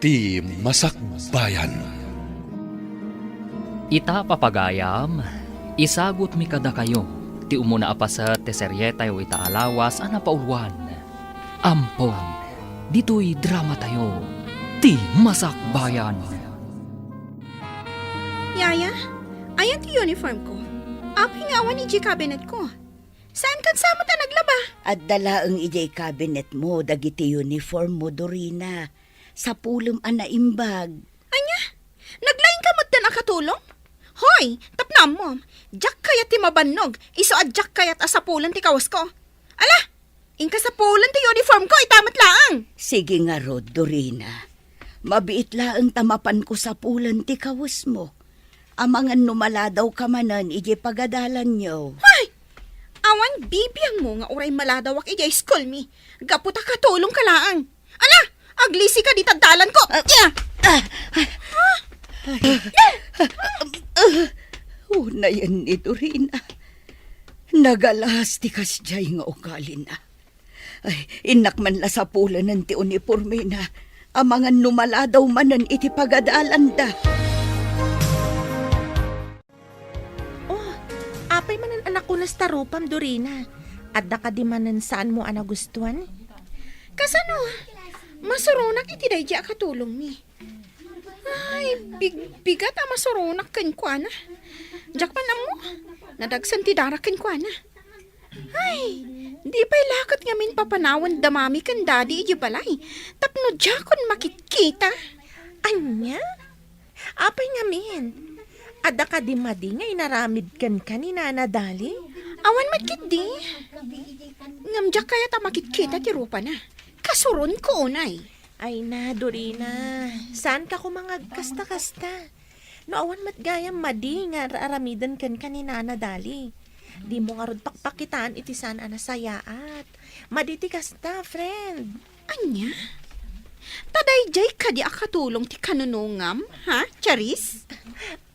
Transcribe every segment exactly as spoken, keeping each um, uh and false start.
Ti Masakbayan. Ita, papagayam, isagutmi kadakayo ti umuna a paset ti serietayo ita a lawas a napauluan. Ampon, ditoy dramatayo, Ti Masakbayan. Yaya, ayan ti uniform ko. Apay nga awan idiay cabinet ko? Saan kan sa met a naglaba? Adda laeng idiay cabinet mo dagiti uniform mo, Dorina. Sapulem a naimbag. Ania? Naglaing ka met a katulong? Hoy, tapno ammom, diak kayat ti mabannog, isu a diak kayat a sapulen ti kawasko. Ala, inka sapulen ti uniform ko, ita met laeng. Sige ngarud, Dorina. Mabiit laeng ta mapanko sapulen ti kawesmo. Amangan no maladaw ka manen idiay pagadalanyo. Hay! Awan bibiangmo nga uray maladawak idiay school mi. Gapu ta katulong ka laeng. Ala, aglisi ka dita dalan ko. Ah, ah, ah, ah, unayen ni Dorina. Nagalas ti kasdiay nga ugalina. Ay, innak man la sapulenen ti unipormena. Amangan no maladaw manen iti pagadalanda. Oh, apay manen a nakunas ta rupam, Dorina? Adda kadi manen saanmo a nagustuan? Kasano? Masuronak iti daydi a katulongmi. Ay, big-, bigat a masuronak kenkuana. Diak man ammo, nadagsen ti darak kenkuana. Ay, di pay la ket ngamin papanawen da Mami ken Daddy idiay balay tapno diakon makitkita. Ania? Apay ngamin? Adda kadi madi nga inaramid kenka ni Nana Dali? Awan met ketdi. Ngem diak kayat a makitkita ti rupana. Kasuronko unay. Ay na, Dorina. Saanka koma nga agkasta-kasta. No awan met gayam madi nga ar-aramiden kenka ni Nana Dali, dimo ngarud pakpakitaan iti saan a nasayaat. Madi ti kasta, friend. Ania? Ta daydiay kadi a katulong ti kanunongam, ha, Charis?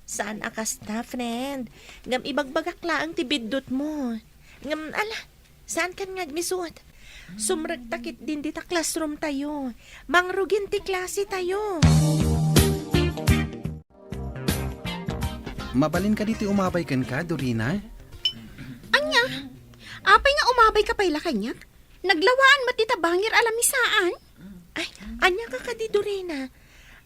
Saan a kasta, friend. Ngem ibagbagak laeng ti biddutmo. Ngem, ala, saankan nga agmisut? Sumrekta ketdin dita classroom tayo. Mangrugin ti klase tayo. Mabalin kadi ti umabay kenka, Dorina? Ania? Apay nga umabayka pay la kaniak? Naglawaan met dita bangir a lamisaan. Ay, ania ka kadi, Dorina?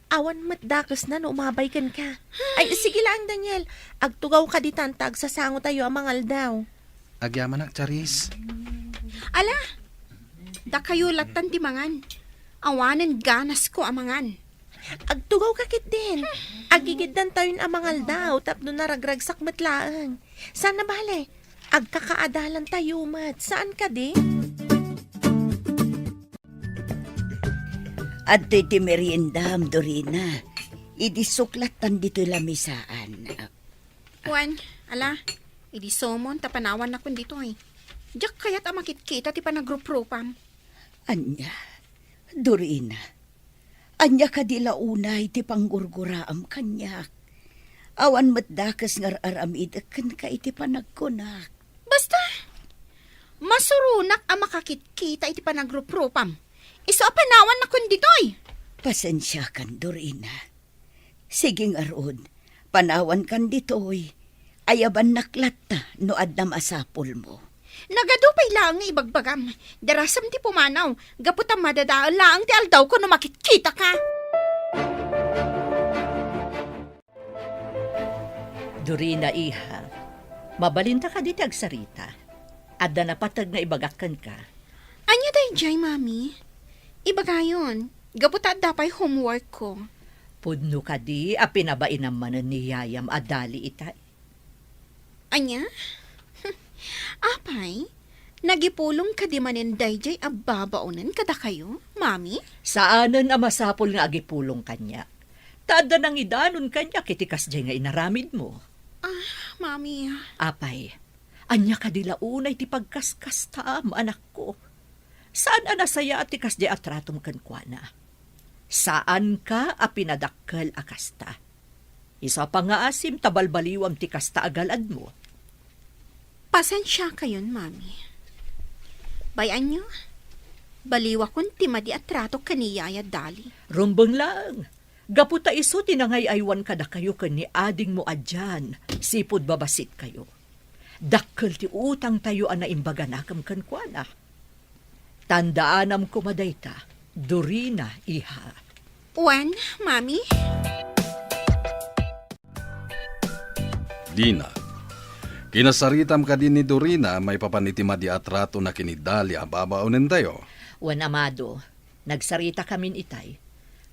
Awan met dakesna no umabay kenka. Ay, sige laeng, Daniel. Agtugawka ditan ta agsasango tayo a mangaldaw. Agyamanak, Charis. Ala, dakayo lattan ti mangan. Awanen ganasko a mangan. Agtugawka ketdin. Agigiddan tayon a mangaldaw tapno naragragsak met laeng. Saan a bale, agkakaadalan tayo met. Saan kadi? Adtoy ti meriendam, Dorina. Idi suklattan ditoy lamisaan. Wen, ala, idi sumon ta panawannakon ditoy. Diak kayat a makitkita ti panagruprupam. Ania, Dorina, ania kadi la unay ti panggurguraam kaniak? Awan met dakes nga ar-aramidek kenka iti panagkunak. Basta, masuronak a makakitkita iti panagruprupam. Isu a panawannakon ditoy. Pasensiakan, Dorina. Sige ngarud, panawankan ditoy. Ayabannak latta no adda masapulmo. Nagadu pay laeng nga ibagbagam. Darasem ti pumanaw, gapu ta madadael laeng ti aldawko no makitkitaka. Dorina, iha, mabalinta kadi ti agsarita? Adda napateg nga ibagak kenka. Ania daydiay, Mami? Ibagayon, gapu ta adda pay homework ko. Pudno kadi a pinabainam manen ni yayam a dali itay? Ania? Apay, nagipulong kadi manen daydiay a babaonen kadakayo, Mami? Saanen a masapul nga agipulong kaniak. Ta adda nangidanon kaniak iti kasdiay nga inaramidmo. Ah, Mami. Apay, ania kadi la unay ti pagkaskastaam, anakko? Saan a nasayaat ti kasdiay a tratom kenkuana. Saanka a pinadakkel a kasta. Isu a pangngaasim ta balbaliwam ti kasta a gal-admo. Pasensiakayon, Mami. Bay-anyo, Baliwakon ti madi a trato ken ni Yaya Dali. Rumbeng laeng, gapu ta isu ti nangay-aywan kadakayo ken ni adingmo a Jan, sipud babasitkayo. Dakkel ti utangtayo a naimbaganakem kenkuana. Tandaanam koma dayta, Dorina, iha. Wen, Mami? Dina, kinasaritam kadi ni Dorina maipapan iti madi a tratona ken ni Dali a babaonentayo? Wen, Amado, nagsarita kamin itay.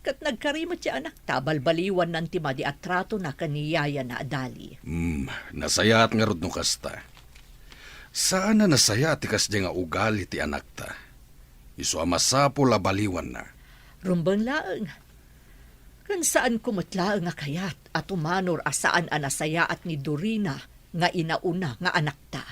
Ket nagkari met ti anakta a balbaliwannan ti madi a tratona ken ni yayana a Dali. Hmm, nasayaat ngarud no kasta. Saan a nasayaat ti kasdiay nga ugali ti anakta. Isu a masapul a baliwanna. Rumbeng laeng. Ken saanko met laeng a kayat a tumanor a saan a nasayaat ni Dorina nga inauna nga anakta.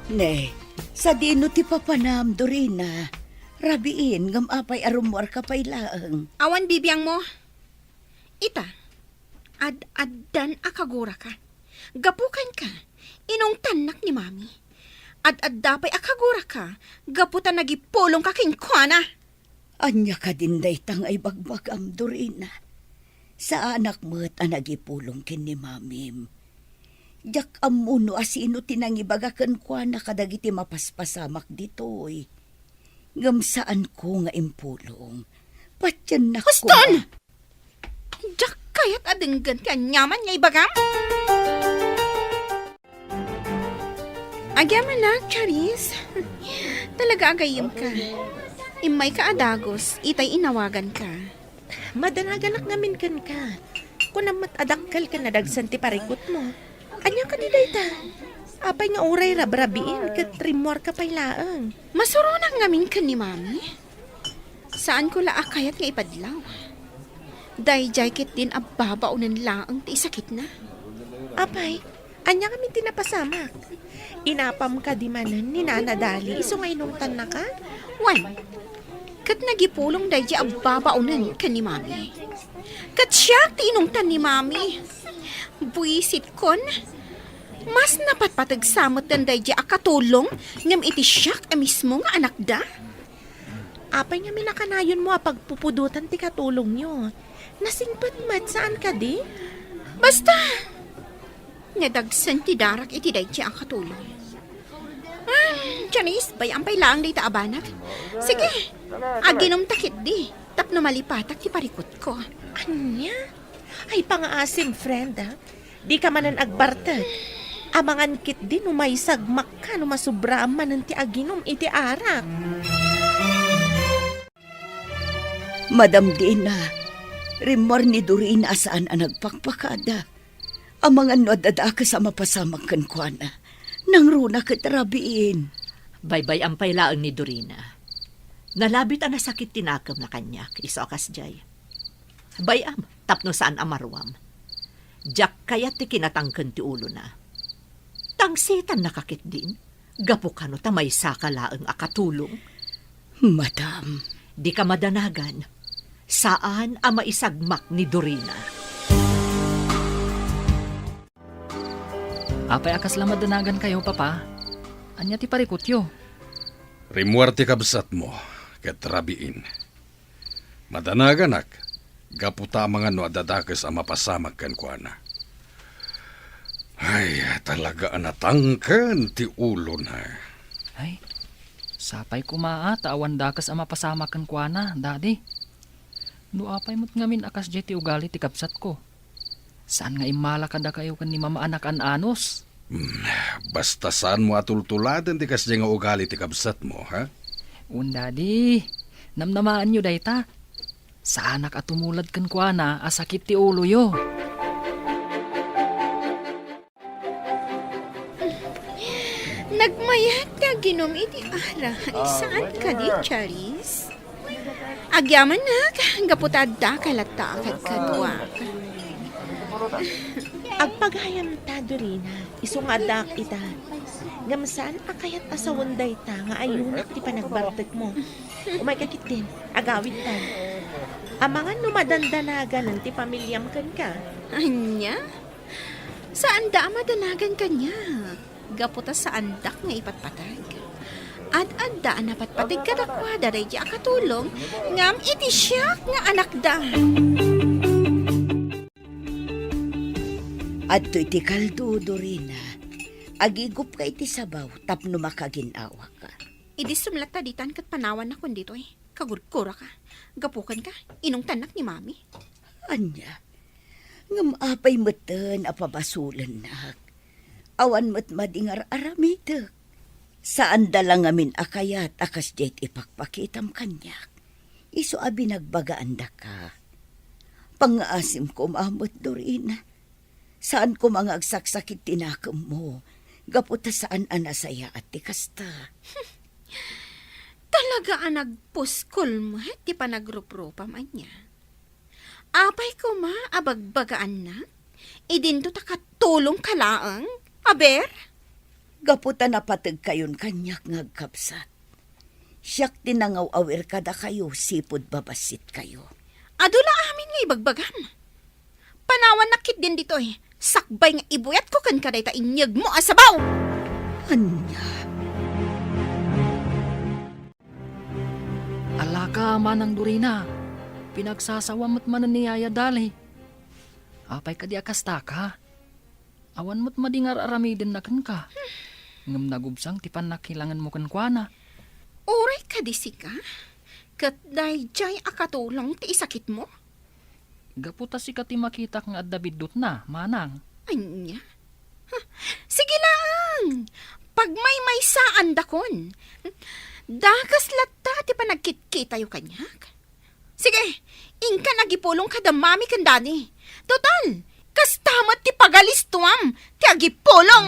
Ne, sadino ti papanam, Dorina? Rabiin, ngem apay a rummuarka pay laeng? Awan bibiangmo. Ita, ad-addan a kaguraka. Gapu kenka, inungtannak ni Mami. Ad-adda pay a kaguraka, gapu ta nagipulongka kenkuana. Ania kadin dayta nga ibagbagam, Dorina? Saanak met a nagipulong ken ni Mamim. Diak ammo no asino ti nangibaga kenkuana kadagiti mapaspasamak ditoy. Ngem saanko nga impulong. Patiennak Huston! koma. Diak kayat a denggen ti aniaman nga ibagam. Agyamanak, Charis. Talaga agayyemka. Immayka a dagus, itay inawaganka. Madanaganak ngamin kenka. Kunam met a dakkel ken nadagsen ti parikutmo. Ania kadi dayta? Apay nga uray rabrabiin ket rimmuarka pay laeng? Masuronak ngamin ken ni Mami. Saanko la a kayat nga ipadlaw. Daydiay ketdin a babaonen laeng ti isakitna. Apay, ania ngamin ti napasamak? Inapam kadi manen ni Nana Dali isu nga inungtannaka? Wen, ket nagipulong daydiay a babaonen ken ni Mami. Ket siak ti inungtan ni Mami. Buisitkon, mas napatpateg sa metten daydiay a katulong ngem iti siak a mismo nga anakda. Apay ngamin a kanayonmo a pagpupudotan ti katulongyo? Nasingpet met, saan kadi? Basta! Nadagsen ti darak iti daydiay a katulong. Ah, Janice, bay-am pay laeng dayta a banag. Sige, aginumta ketdi, tapno malipatak ti parikutko. Ania? Ay, pangaasim, friend, ah. Dika manen agbartek. Amangan ketdi no maisagmakka no masubraam manen ti aginum iti arak. Madam Dina, rimmuar ni Dorina a saan a nagpakpakada. Amangan no adda dakes a mapasamak kenkuana. Nangruna ket rabiin. Baybay-am pay laeng ni Dorina. Nalabit a nasakit ti nakemna kaniak, isu a kasdiay. Bay-am, tapno saan a maruam. Diak kayat ti kinatangken ti ulona. Tangsitannaka ketdin, gapu kano ta maysaka laeng a katulong. Madam. Dika madanagan. Saan a maisagmak ni Dorina. Apay a kasla madanagankayo, Papa? Ania ti parikutyo? Rimmuar ti kabsatmo, ket rabiin. Madanaganak, gapu ta amangan no adda dakes a mapasamak kenkuana. Ay, talaga a natangken ti ulona. Ay, sapay koma a ta awan dakes a mapasamak kenkuana, Daddy. No apay met ngamin a kasdiay ti ugali ti kabsatko, saan nga immala kadakayo ken ni Mama a nakaan-anos. Hmm, basta saanmo a tultuladen ti kasdiay nga ugali ti kabsatmo, ha? Wen, Daddy. Namnamaenyo dayta. Saanak a tumulad kenkuana a sakit ti uloyo. Nagmayat ti aginum iti arak. Saan kadi, Charis? Agyamanak, gapu ta adda ka latta a kadkaduak. Agpagayam ta, Dorina, isu nga addaak ita. Ngem saan a kayat a sawen dayta nga ayunak ti panagbartekmo. Umayka ketdin, agawidtan. Amangan no madandanaganen ti pamiliam kenka. Ania? Saanda a madanagan kaniak. gapu ta saandak nga ipatpateg. Ad-adda a napatpateg kadakuada daydi a katulong, ngem iti siak nga anakda. Adtoy ti kaldo, Dorina. Agigupka iti sabaw tapno makagin-awaka. Idi sumlatta ditan ket panawannakon ditoy. Kagurguraka. Gapu kenka, inungtannak ni Mami. Ania? Ngem apay metten a pabasolennak? Awan met madi nga ar-aramidek. Saanda la ngamin a kayat a kasdiay ti ipakpakitam kaniak. Isu a binagbagaandaka. Pangngaasim koma met, Dorina. Saan koma nga agsaksakit ti nakemmo, gapu ta saan a nasayaat ti kasta. Talaga a nagpuskol met ti panagruprupam ania. Apay koma a bagbagaannak? Idinto ta katulongka laeng? Aber? Gapu ta napategkayon kaniak nga agkabsat. Siak ti nangaw-awir kadakayo, sipud babassitkayo. Adu la amin nga ibagbagam. Panawannak ketdin ditoy, sakbay nga ibuyatko kenka dayta inyegmo a sabaw. Ania? Alaka, Manang Dorina. Pinagsasawam met manen ni Yaya Dali. Apay kadi a kastaka? Awan met madi nga ar-aramidenna kenka. Ngem nagubsang ti pannakilangenmo kenkuana. Uray kadi sika, ket daydiay a katulong ti isakitmo? Gapu ta sika ti makitak nga adda biddutna, Manang. Ania? Ha, sige laeng! Pagmaymaysaandakon. Dakes latta ti panagkitkitayo kaniak. Sige, inkan agipulong kada Mami ken Daddy. Total, kasta met ti pagalistuam ti agipulong.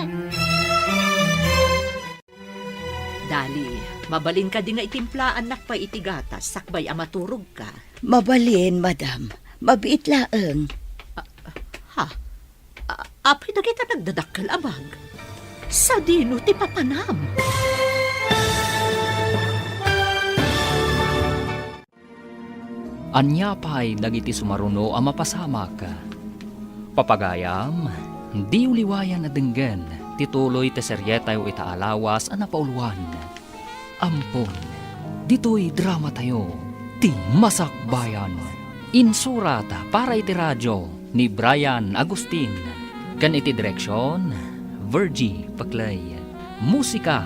Dali, mabalin kadi nga itimplaannak pay iti gatas sakbay a maturogka? Mabalin, madam. Mabiit laeng. Ah, ha? Ah, apay dagita nagdadakkel a bag? Sadino ti papanam? Ania pay dagiti sumaruno a mapasamak? Papagayam, diyo liwayan a denggen ti tuloy ti serietayo ita a lawas a napauluan. Ampon, ditoy dramatayo, ti Masakbayan. Insurat para iti radio ni Brian Agustin, ken iti direksion, Virgie Peclay. Musika,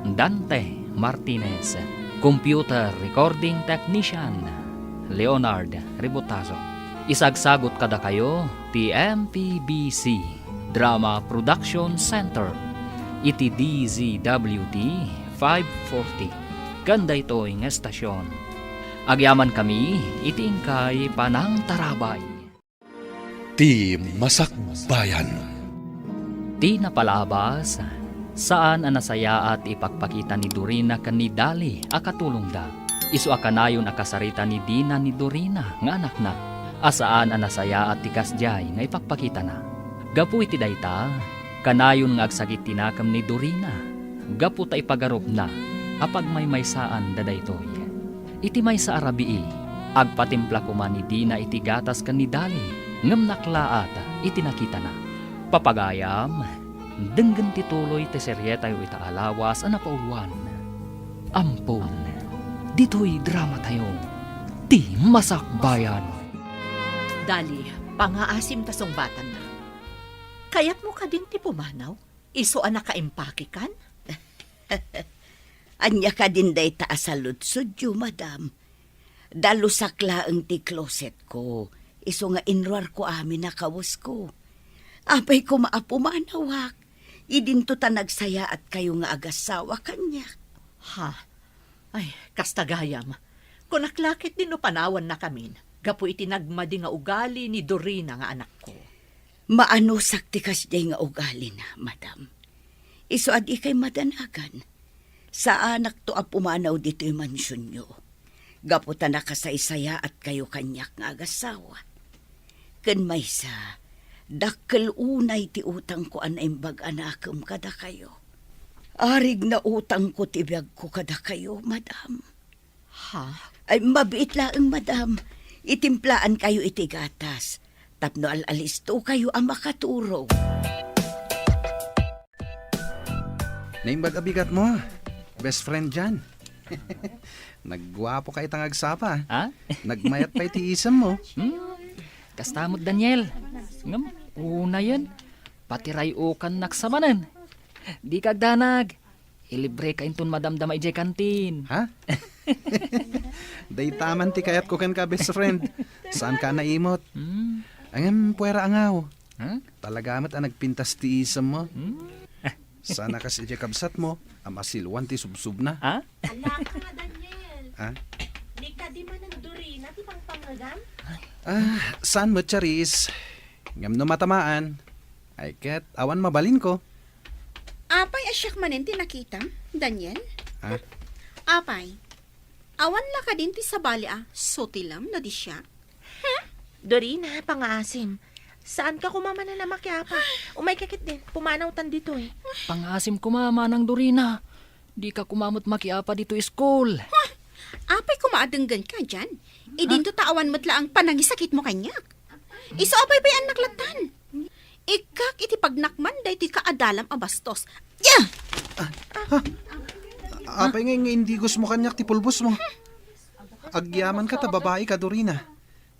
Dante Martinez. Computer recording technician, Leonard Ributazo. Isagsagut kadakayo ti M P B C Drama Production Center iti D Z W T five forty. Ken daytoy nga estasion, agyamankami iti inkay panangtarabay. Ti Masakbayan. Ti napalabas, saan a nasayaat ti ipakpakita ni Dorina ken ni Dali a katulongda. Isu a kanayon a kasarita ni Dina ni Dorina nga anakna, a saan a nasayaat ti kasdiay nga ipakpakitana. Gapu iti dayta, kanayon nga agsakit ti nakem ni Dorina, gapu ta ipagarupna a pagmaymaysaanda daytoy. Iti maysa a rabii, agpatimpla koma ni Dina iti gatas ken ni Dali, ngem naklaat iti nakitana. Papagayam, denggen ti tuloy ti serietayo ita a lawas a napauluan. Ampon, ditoy dramatayo, ti Masakbayan. Dali, pangaasim ta sungbatanna. Kayatmo kadin ti pumanaw? Isu a nakaimpakekan? Ania kadin dayta a saludsodyo, madam? Dalusak laeng ti closetko, isu nga inruarko amin a kawesko. Apay koma a pumanawak, idinto ta nagsayaatkayo nga agassawa kaniak. Ha? Ay, kasta gayam. Kunak la ketdi no panawannakamin, gapu iti nagmadi nga ugali ni Dorina nga anakko. Maanusak ti kasdiay nga ugalina, madam. Isu a dikay madanagan. Saanakto a pumanaw ditoy mansionyo, gapu ta nakasaysayaatkayo kaniak nga agassawa. Ken maysa, dakkel unay ti utangko a naimbag a nakem kadakayo. Arig na utangko ti biagko kadakayo, madam. Ha? Ay, mabiit laeng, madam. Itimplaankayo iti gatas tapno al-alistokayo a makaturog. Naimbag a bigat mo, best friend Jan. Nagguapo ka ita nga agsapa. Ha? Nagmayat pay ti isem mo. Hmm? Kasta met, Daniel. Ngem, unayen, patiray-okannak sa manen. Di ka agdanag. Ilibre ka inton madamdama idiay kantin. Ha? Dayta man ti kayatko kenka, best friend. Saan ka naimot? Hmm? Ngem, puera angaw. Ha? Talaga met a nagpintas ti isem mo. Hmm? Saan a kas idiay kabsat mo, a masiluan ti subsubna. Ha? Ala ka nga, Daniel. Ha? Ni kadi manen Dorina ti pangpangngegam? Ah, saan met, Charis? Ngem no matamaan, ay ket awan mabalinko. Apay a siak manen ti nakitam, Daniel? Ha? Apay, awan la kadin ti sabali a sutilem no di siak? Dorina, pangaasim. Saan ka koma manen a makiapa? Umay ka ketdin, pumanawtan ditoy. Pangaasim koma, Manang Dorina. Di ka koma met makiapa ditoy school. Huh! Apay koma a denggenka, Jan? Idinto ta awan met laeng panangisakitmo kaniak. Isu a baybayannak lattan. Ikkak iti pagnakman daytoy kaadalam a bastos. Ya! Apay nga, nga indigosmo kaniak ti pulbosmo? Agyamanka ta babaika, Dorina.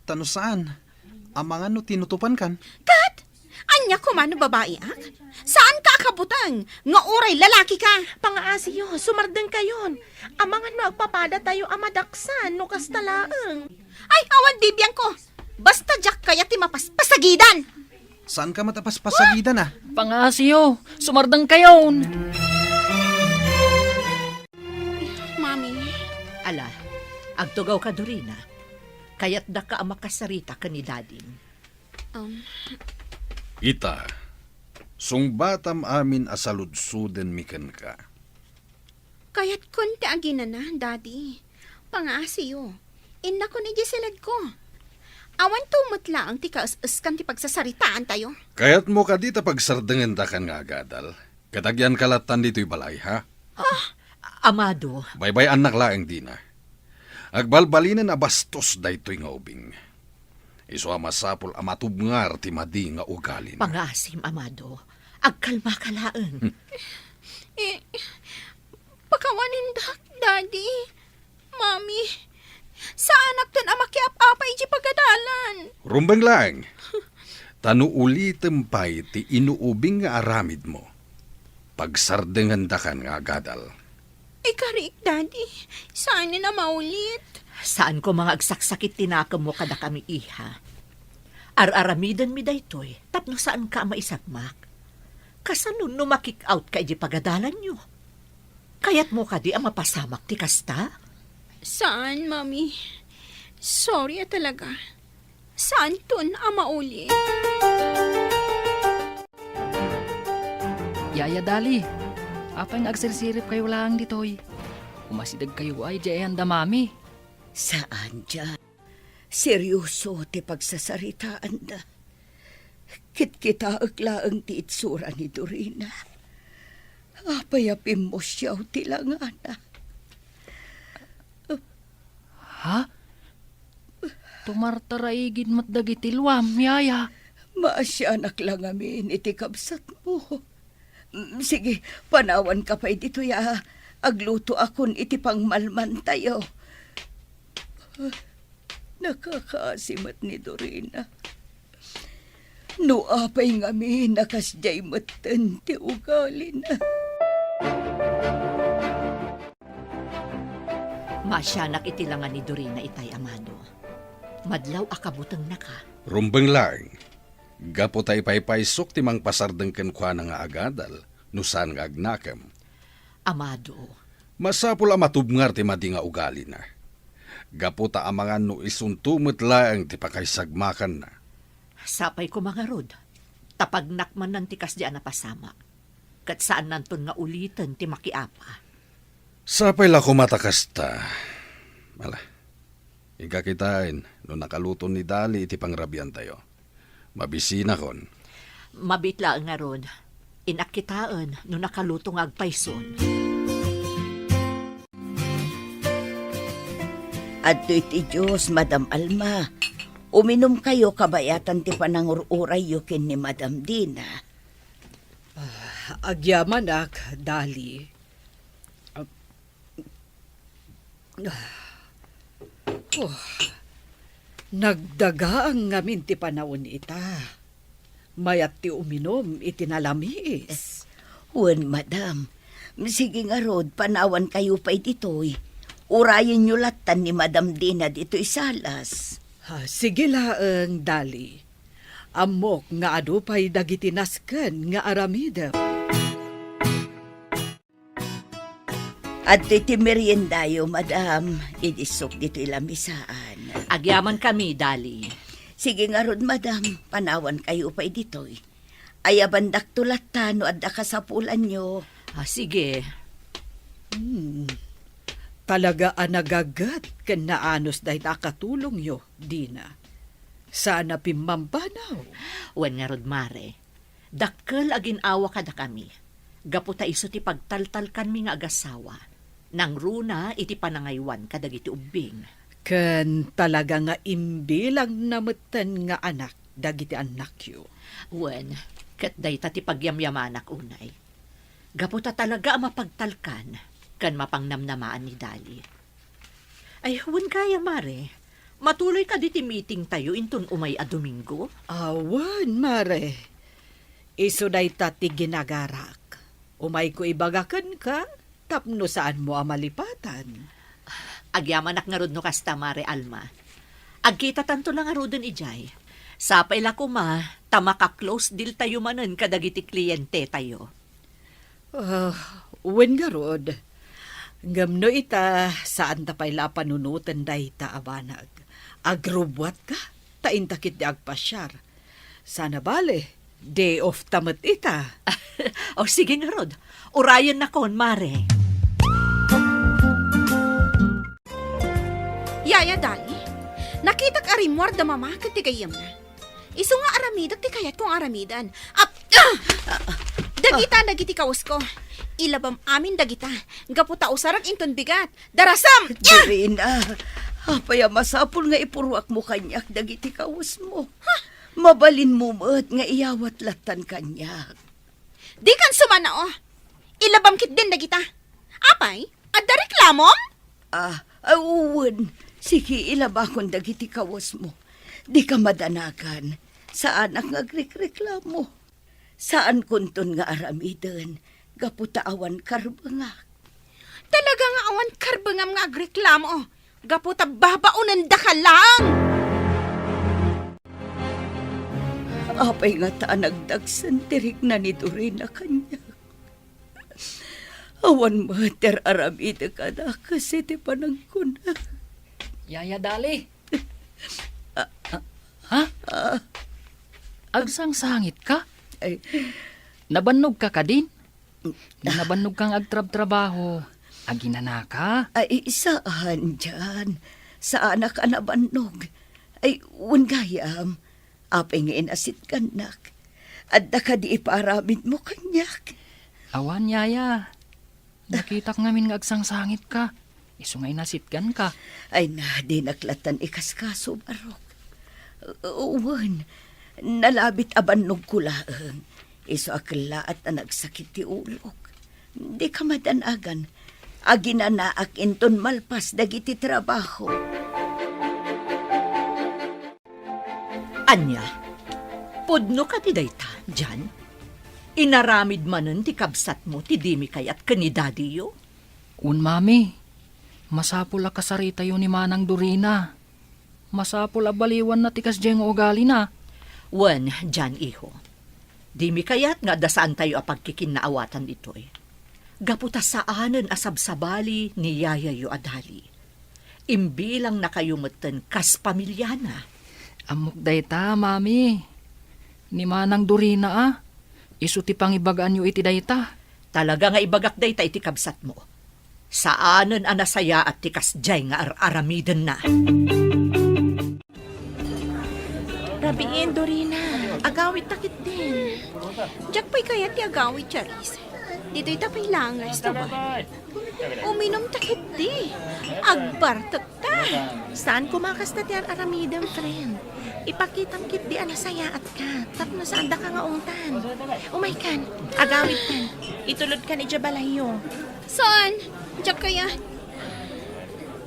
Ta no saan, amangan no tinutupankan. Ket, ania koma no babaiak? Saanka a kabuteng nga uray lalakika? Pangaasiyo, sumardengkayon. Amangan no agpapadatayo a madaksan no kasta laeng. Ay, awan di biangko. Basta diak kayat ti mapaspasagidan. Saanka met a paspasagidan, a? Pangaasiyo, sumardengkayon. Mami. Ala, agtugawka, Dorina. Kayatdaka a makasarita ken ni Dadim. Um. Ita, sungbatam amin a saludsodenmi kenka. Kayatkon ti aginana, Daddy. Pangaasiyo. Innakon idiay siledko. Awanto met laeng ti kaes-eskan ti pagsasaritaantayo. Kayatmo kadi ta pagsardengendakan nga agadal? Ket agyanka lattan ditoy balay, ha? Ah, Amado. Baybay-annak laeng, Dina. Agbalbalinen a bastos daytoy nga ubing. Isu a masapul a matubngar ti madi nga ugalina. Pangaasim, Amado. Agkalmaka laeng. Eh, pakawanindak, Daddy. Mami, saanakton a makiap-apa idiay pagadalan. Rumbeng laeng. Ta no ulitem pay ti inuubing nga aramidmo, pagsardengendakan nga agadal. Ikariik, Daddy. Saanen a maulit. Saan koma nga agsaksakit ti nakemmo kadakami, iha. Ar-aramidenmi daytoy tapno saanka a maisagmak. Kasano no ma-kick out ka idiay pagadalanyo? Kayatmo kadi a mapasamak ti kasta? Saan, Mami. Sorry a talaga. Saanton a maulit. Yaya Dali, apay nga agsirsiripkayo laeng ditoy? Umasidegkayo ay diay ayan da Mami. Saan, Jan. Seryoso ti pagsasaritaanda. Kitkitaek laeng ti itsura ni Dorina. Apay a pimmusiaw ti langana? Ha? Tumartaraigid met dagiti luam, yaya. Maasianak la ngamin iti kabsatmo. Mm, sige, panawanka pay ditoy a aglutoakon iti pangmalmantayo. Nakakaasi met ni Dorina. No apay ngamin a kasdiay metten ti ugalina. Maasianak iti langa ni Dorina itay, Amado. Madlaw a kabutengnaka. Rumbeng laeng. Gapu ta ipaypaysok ti mangpasardeng kenkuana nga agadal no saan nga agnakem. Amado. Masapul a matubngar ti madi nga ugalina. Gapu ta amangan no isunto met laeng ti pakaisagmakanna. Sapay koma ngarud, ta pagnakmanan ti kasdi a napasamak, ket saannanton nga uliten ti makiapa. Sapay la koma ta kasta. Ala, inka kitaen no nakaluton ni Dali iti pangrabiantayo. Mabisinakon. Mabiit laeng ngarud. Innak kitaen no nakaluto nga agpayson. Adtoy ti Dios, Madam Alma. Uminumkayo kabayatan ti panangur-urayyo ken ni Madam Dina. Ah, Agyamanak, Dali. Oh, nagdagaang ngamin ti panawen ita. Mayat ti uminum iti nalamiis. Wen, madam. Sige ngarud, panawankayo pay ditoy. Urayenyo lattan ni Madam Dina ditoy salas. Ah, sige laeng, Dali. Ammok nga adu pay dagiti nasken nga aramidem. Adtoy ti meriendayo, madam. Idi sok ditoy lamisaan. Agyamankami, Dali. Sige ngarud, madam. Panawankayo pay ditoy. Ayabandakto latta no adda kasapulanyo. Ah, sige. Hmm. Talaga a nagaget ken naanus dayta a katulongyo, Dina. Saan a pimmambanawyo. Wen ngarud, Mare. Dakkel a gin-awa kadakami, gapu ta isu ti pagtaltalkanmi nga agasawa, nangruna iti panangaywan kadagiti ubbing. Ken talaga nga imbilangna metten nga anak dagiti annakyo. Wen, ket dayta ti pagyamyamanak unay. Gapu ta talaga a mapagtalkan ken mapangnamnamaan ni Dali. Ay, wen gayam, Mare. Matuloy kadi ti meetingtayo inton umay a Domingo? Awan, Mare. Isu dayta ti ginagarak. Umayko ibaga kenka tapno saanmo a malipatan. Agyamanak ngarud no kasta, Mare Alma. Agkitatanto la ngaruden idiay. Sapay la koma ta maka-close deal tayo manen kadagiti klientetayo. Ah, wen ngarud. Ngem no ita, saanta pay la a panunoten dayta a banag. Agrubbuatka, ta inta ketdi agpasiar. Saan a bale, day off ta met ita. O, sige ngarud. Urayennakon, Mare. Yaya Dali, nakitak a rimmuar da Mama ken ti gayyemna. Isu nga aramidek ti kayatko nga aramiden. Ap-, ah! Dagita dagiti kawesko. Ilabam amin dagita. Gapu ta usarek inton bigat. Darasam! Ah! Dorina, apay a masapul nga ipuruakmo kaniak dagiti kawesmo? Mabalinmo met nga iyawat lattan kaniak. Dikan sumanao. Ilabam ketdin dagita. Apay, adda reklamom? Ah, ah, wen. Sige, ilabakon dagiti kawesmo. Dika madanagan. Saanak nga agrekreklamo. Saankonton nga aramiden gapu ta awan karbengak. Talaga nga awan karbengam nga agreklamo gapu ta babaonendaka laeng. Apay ngata a nagdagsen ti rikna ni Dorina kaniak? Awan met ti ar-aramidek a dakes iti panagkuna. Yaya Dali. Ah, ah, ha? Ah. Agsangsangitka? Ay. Nabannogka kadin? Nabannogkang agtrabtrabaho. Aginanaka? Ay, saan, Jan. Saanak a nabannog. Ay, wen gayam. Apay nga inasitgannak? Adda kadi ipaaramidmo kaniak? Awan, Yaya. Nakitak ngamin nga agsangsangitka. Isu nga inasitganka. Ay na, dinak lattan ikaskaso, Barok. U-, wen, nalabit a bannogko laeng. Isu a kellaat a nagsakit ti ulok. Dika madanagan. Aginanaak inton malpas dagiti trabaho. Ania, pudno kadi dayta, Jan? Inaramid manen ti kabsatmo ti dimi kayat ken ni dadiyo? Wen, Mami. Masapul a kasaritayo ni Manang Dorina. Masapul a baliwanna ti kasdiay nga ugalina. Wen, Jan, iho. Dimi kayat nga adda saantayo a pagkikinnaawatan ditoy. Gapu ta saanen a sabsabali ni yayayo a Dali. Imbilangnakayo metten kas pamiliana. Ammok dayta, Mami. Ni Manang Dorina a. Isu ti pangibagaanyo iti dayta. Talaga nga ibagak dayta iti kabsatmo. Saanen a nasayaat ti kasdiay nga ar-aramidenna. Rabiin, Dorina. Agawidta ketdin. Diak pay kayat ti agawid, Charis. Ditoy ta pay laeng nga restoran. Uminumta ketdi. Agbartekta. Saan koma kasta ti ar-aramidem, friend. Ipakitam ketdi a nasayaatka tapno saandaka nga ungtan. Umaykan, agawidkan. Itulodkan idiay balayyo. Saan? Diak kayat.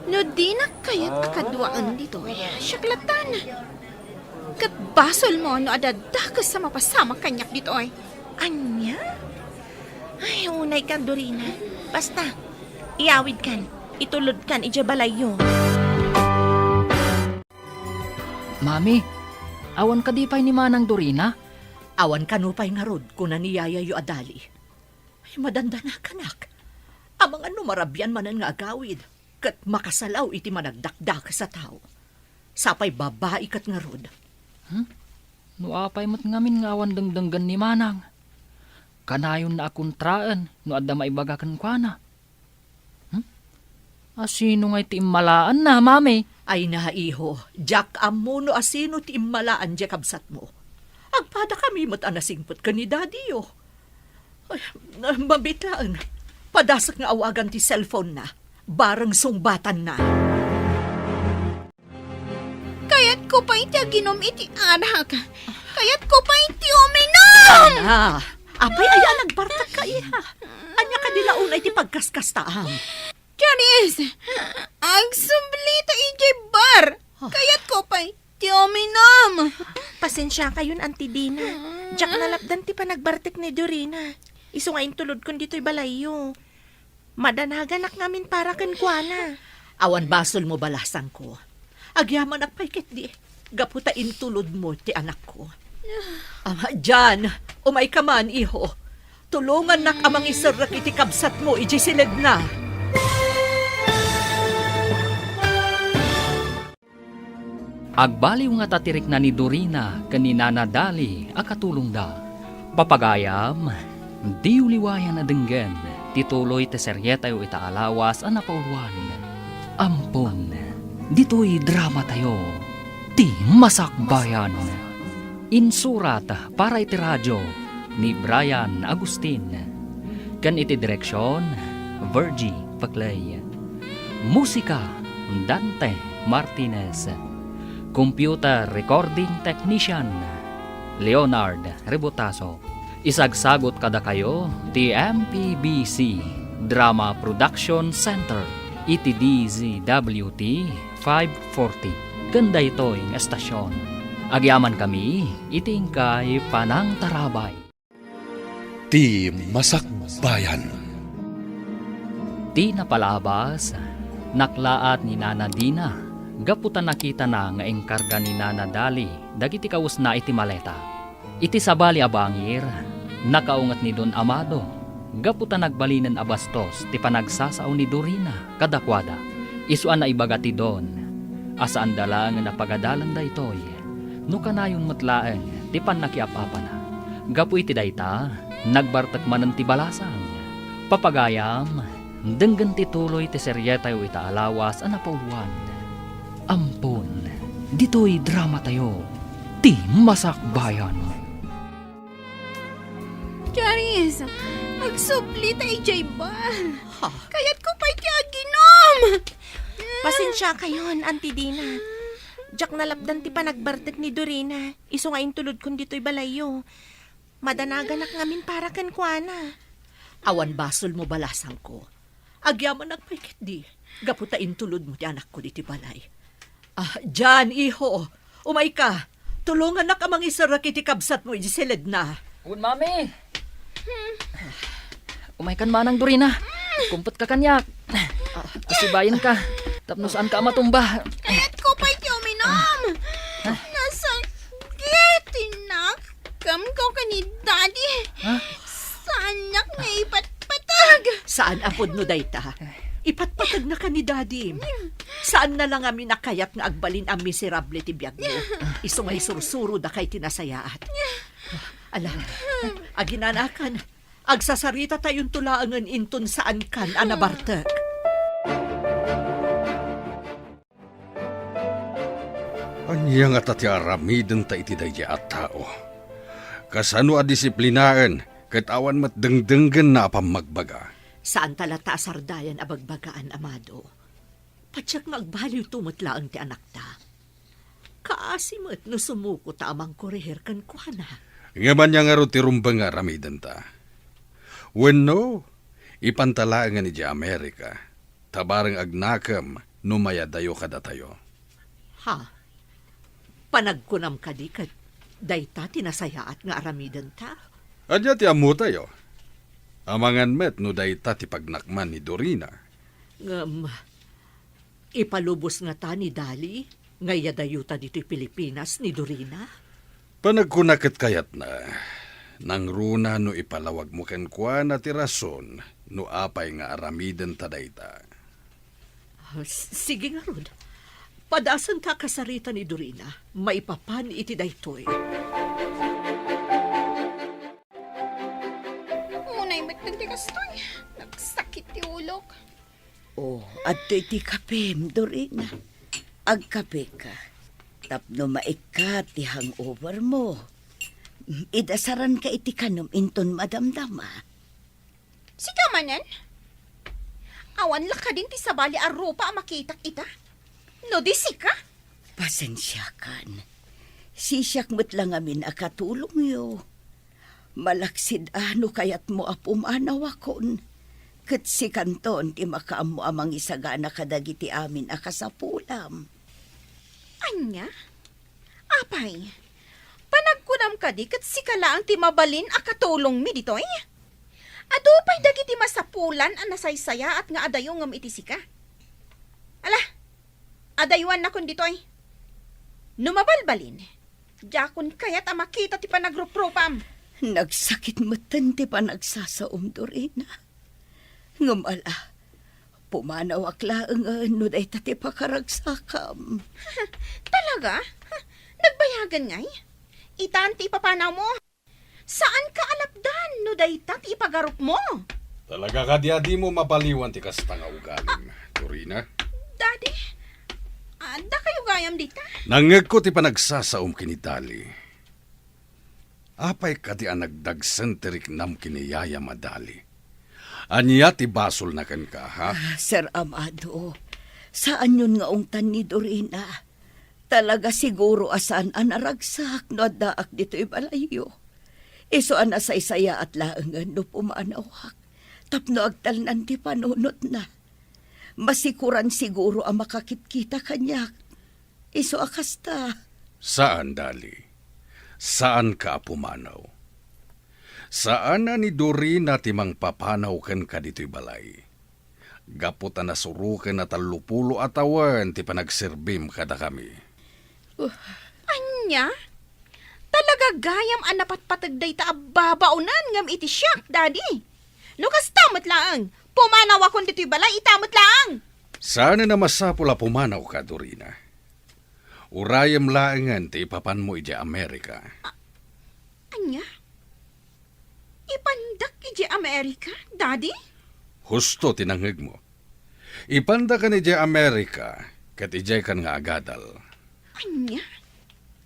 No dinak kayat a kaduaen ditoy, siak latan. Ket basolmo no adda dakes a mapasamak kaniak ditoy. Ania? Ay, unaykan, Dorina. Basta, iyawidkan, itulodkan idiay balayyo. Mami, awan kadi pay ni Manang Dorina? Awan kano pay ngarud, kuna ni yayayo a Dali. Ay, madandanakanak. Amangan no marabian manen nga agawid, ket makasalaw iti managdakdakes a tao. Sapay babai ket ngarud. Hmm? No apay met ngamin nga awan dengdenggen ni Manang? Kanayonna a kontraen no adda maibaga kenkuana. Hmm? Asino ngay ti immalaanna, Mami? Ay na, iho, diak ammo no asino ti immalaan diay kabsatmo. Agpadakami met a nasingpet ken ni Dadiyo. Ay, mabit laeng. Padasek nga awagan ti cellphone-na. Bareng sungbatanna. Kayatko pay ti aginum iti arak. Kayatko pay ti uminum! Ah, apay aya a nagbartekka, iha? Ania kadi la unay ti pagkaskastaam? Charis! Agsublita idiay bar! Ah. Kayatko pay ti uminum! Pasensiakayon, Auntie Dina. Diak nalapdan ti panagbartek ni Dorina. Isu nga intulodkon ditoy balayyo. Madanaganak ngamin para kenkuana. Awan basolmo, balasangko. Agyamanak pay ketdi, gapu ta intulodmo ti anakko. Ah, Jan, umayka man, iho. Tulongannak a mangiserrek iti kabsatmo idiay siledna. Agbaliw ngata ti rikna ni Dorina ken ni Nana Dali a katulongda. Papagayam, diyo liwayan a denggen ti tuloy ti serietayo ita a lawas a napauluan. Ampon, ditoy dramatayo, Ti Masakbayan. Insurat para iti radio ni Brian Agustin, ken iti direksion, Virgie Paclay. Musika, Dante Martinez. Computer recording technician, Leonard Rebotazo. Isagsagut kadakayo ti M P B C Drama Production Center iti D Z W T five forty ken daytoy nga estasion. Agyamankami iti inkay panangtarabay. Ti Masakbayan. Ti napalabas, naklaat ni Nana Dina gapu ta nakitana nga inkarga ni Nana Dali dagiti kawesna iti maleta. Iti sabali a bangir, nakaunget ni Don Amado gapu ta nagbalinen a bastos ti panagsasao ni Dorina kadakuada. Isu a naibaga ti Don a saanda laengen a pagadalan daytoy no kanayon met laeng ti pannakiap-apana. Gapu iti dayta, nagbartek manen ti balasang. Papagayam, denggen ti tuloy ti serietayo ita a lawas a napauluan. Ampon, ditoy dramatayo, Ti Masakbayan. Charis, agsubli ta idiay bar. Ha? Kayatko pay ti aginum. Pasensiakayon, Auntie Dina. Diak nalapdan ti panagbartek ni Dorina, isu nga intulodkon ditoy balayyo. Madanaganak ngamin para kenkuana. Awan basolmo, balasangko. Agyamanak pay ketdi, gapu ta intulodmo ti anakko ditoy balay. Ah, Jan, iho, umayka. Tulongannak a mangiserrek iti kabsatmo iti siledna. Wen, Mami. Umaykan, Manang Dorina. Kumpetka kaniak. Asibayenka tapno saanka a matumba. Kayatko pay ti uminum. Nasakit ti nak- Kamko ken ni Daddy. Ha? Saannak nga ipatpatag. Saan a pudno dayta. Ipatpatagna ken ni Daddy. Saanna la ngamin a kayat nga agbalin a miserable ti biagmo. Isu nga isursurodaka iti nasayaat. Ala, aginanakan. Agsasaritatayon to laengen inton saankan a nabartek. Ania ngata ti aramidenta iti daydiay a tao? Kasano a disiplinaen ket awan met dengdenggenna a pammagbaga? Saanta latta a sardayan a bagbagaan, Amado. Patiek nga agbaliwto met laeng ti anakta. Kaasi met no sumuko ta a mangkorehir kenkuana. Ngem ania ngarud ti rumbeng nga aramidenta? Wenno, ipanta laengen idiay Amerika, ta bareng agnakem no mayadayo kadatayo. Ha? Panagkunam kadi ket dayta ti nasayaat nga aramidenta? Ania ti ammotayo? Amangan met no dayta ti pagnakman ni Dorina. Ngem, ipalubos ngata ni Dali nga iyadayota ditoy Pilipinas ni Dorina? Panagkuna ket kayatna, nangruna no ipalawagmo kenkuana ti rason no apay nga aramidenta dayta. Ah, s-, sige ngarud. Padasenta a kasarita ni Dorina maipapan iti daytoy. Unay met ti kastoy. Nagsakit ti ulok. Oh, adtoy ti kapem, Dorina. Agkapeka. Tapno maikkat ti hangover mo. Idasaranka iti kanem inton madamdama. Sika manen? Awan la kadin ti sabali a rupa a makitak ita? No di sika? Pasensiakan. Sisiak met la ngamin a katulongyo. Malaksid a no kayatmo a pumanawakon. Ket sikanton ti makaammo a mangisagana kadagiti amin a kasapulam. Ania? Apay, panagkunam kadi ket sika laeng ti mabalin a katulongmi ditoy? Adu pay dagiti masapulan a nasaysayaat nga adayongem iti sika. Ala, adayuannakon ditoy. No mabalbalin, diakon kayat a makita ti panagruprupam. Nagsakit metten ti panagsasaom, Dorina. Ngem ala, pumanawak laengen no dayta ti pakaragsakam. Talaga? Nagbayagen ngay? Itan ti ipapanawmo? Saanka a lapdan no dayta ti ipagarupmo? Talaga kadi a dimo mabaliwan ti kasta nga ugalim, Dorina? Daddy, adda kayo gayam dita? Nangngegko ti panagsasaom ken ni Dali. Apay kadi a nagdagsen ti riknam ken ni Yayam a Dali? Ania ti basolna kenka, ha? Ah, Sir Amado, saanyon nga ungtan ni Dorina. Talaga siguro a saan a naragsak no addaak ditoy balayyo. Isu a nasaysayaat laengen no pumanawak tapno agtalnan ti panunotna. Masikoran siguro a makakitkita kaniak. Isu a kasta. Saan, Dali. Saanka a pumanaw. Saan a ni Dorina ti mangpapanaw kenka ditoy balay. Gapu ta nasuroken a tallopulo a tawen ti panagserbim kadakami. Ania? Talaga gayam a napatpateg dayta a babaonen ngem iti siak, Daddy. No kasta met laeng, pumanawakon ditoy balay ita met laeng. Saanen a masapul a pumanawka, Dorina. Urayem laengen ti ipapanmo idiay Amerika. A-, ania? Ipandak idiay Amerika, Daddy? Husto ti nangngegmo. Ipandakan idiay Amerika, ket idiaykan nga agadal. Ania?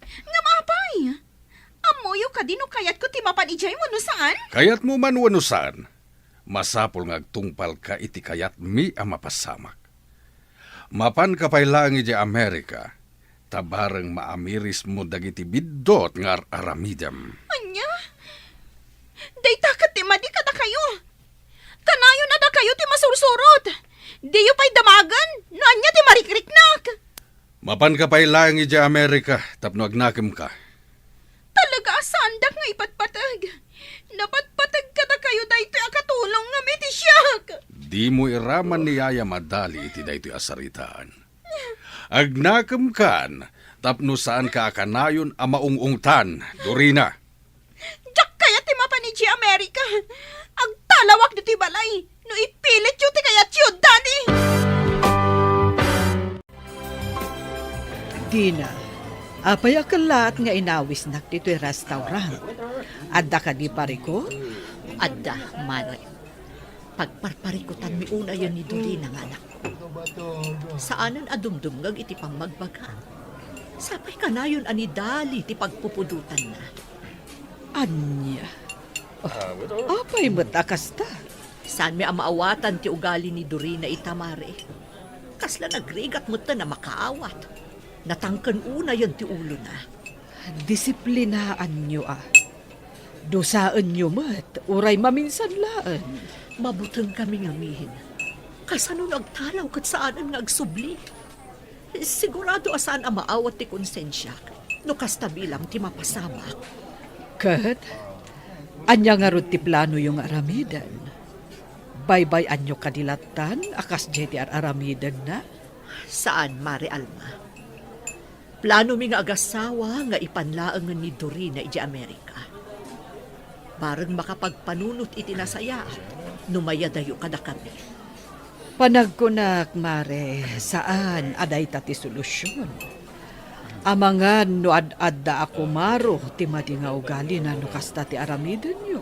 Ngem apay? Ammoyo kadi no kayatko ti mapan idiay wenno saan? Kayatmo man wenno saan, masapul nga agtungpalka iti kayatmi a mapasamak. Mapanka pay laeng idiay Amerika, ta bareng maamirismo dagiti biddut nga ar-aramidem. Ania? Dayta ket ti madi kadakayo. Kanayon a dakayo ti masursurot. Diyo pay damagen no ania ti marikriknak. Mapanka pay laeng idiay Amerika tapno agnakemka. Talaga a saandak nga ipatpateg. Napatpateg kadakayo daytoy a katulong ngem iti siak. Dimo iraman ni Yayam a Dali iti daytoy a saritaan. Agnakemkan tapno saanka a kanayon a maung-ungtan, Dorina. Diak kayat ti mapan idiay Amerika. Agtalawak ditoy balay no ipilityo ti kayatyo, Daddy. Dina, apay a kellaat nga inawisnak ditoy restaurant? Adda kadi parikut? Adda, Manay. Pagparparikutanmi unayen ni Dorina nga anakko. Saanen a dumdumngeg iti pammagbagam. Sapay kanayon a ni Dali ti pagpupudotanna. Ania? Oh, apay met a kasta? Saanmi a maawatan ti ugali ni Dorina ita, Mare. Kasla nagrigat metten a makaawat. Natangken unayen ti ulona. Disiplinaanyo a. Dusaenyo met, uray maminsan laeng. Mabutengkami ngamin. Kasano no agtalaw ket saanen nga agsubli? Sigurado a saan a maawat ti konsensiak no kasta bilang ti mapasamak. Ket, ania ngarud ti planoyo nga aramiden? Baybay-anyo kadi lattan a kasdiay ti ar-aramidenna? Saan, Mare Alma. Planomi nga agasawa nga ipan laengen ni Dorina idiay Amerika. Bareng makapagpanunot iti nasayaat no mayadayo kadakami. Panagkunak, Mare, saan a dayta ti solusion. Amangan no ad-adda a kumaro ti madi nga ugalina no kasta ti aramidenyo.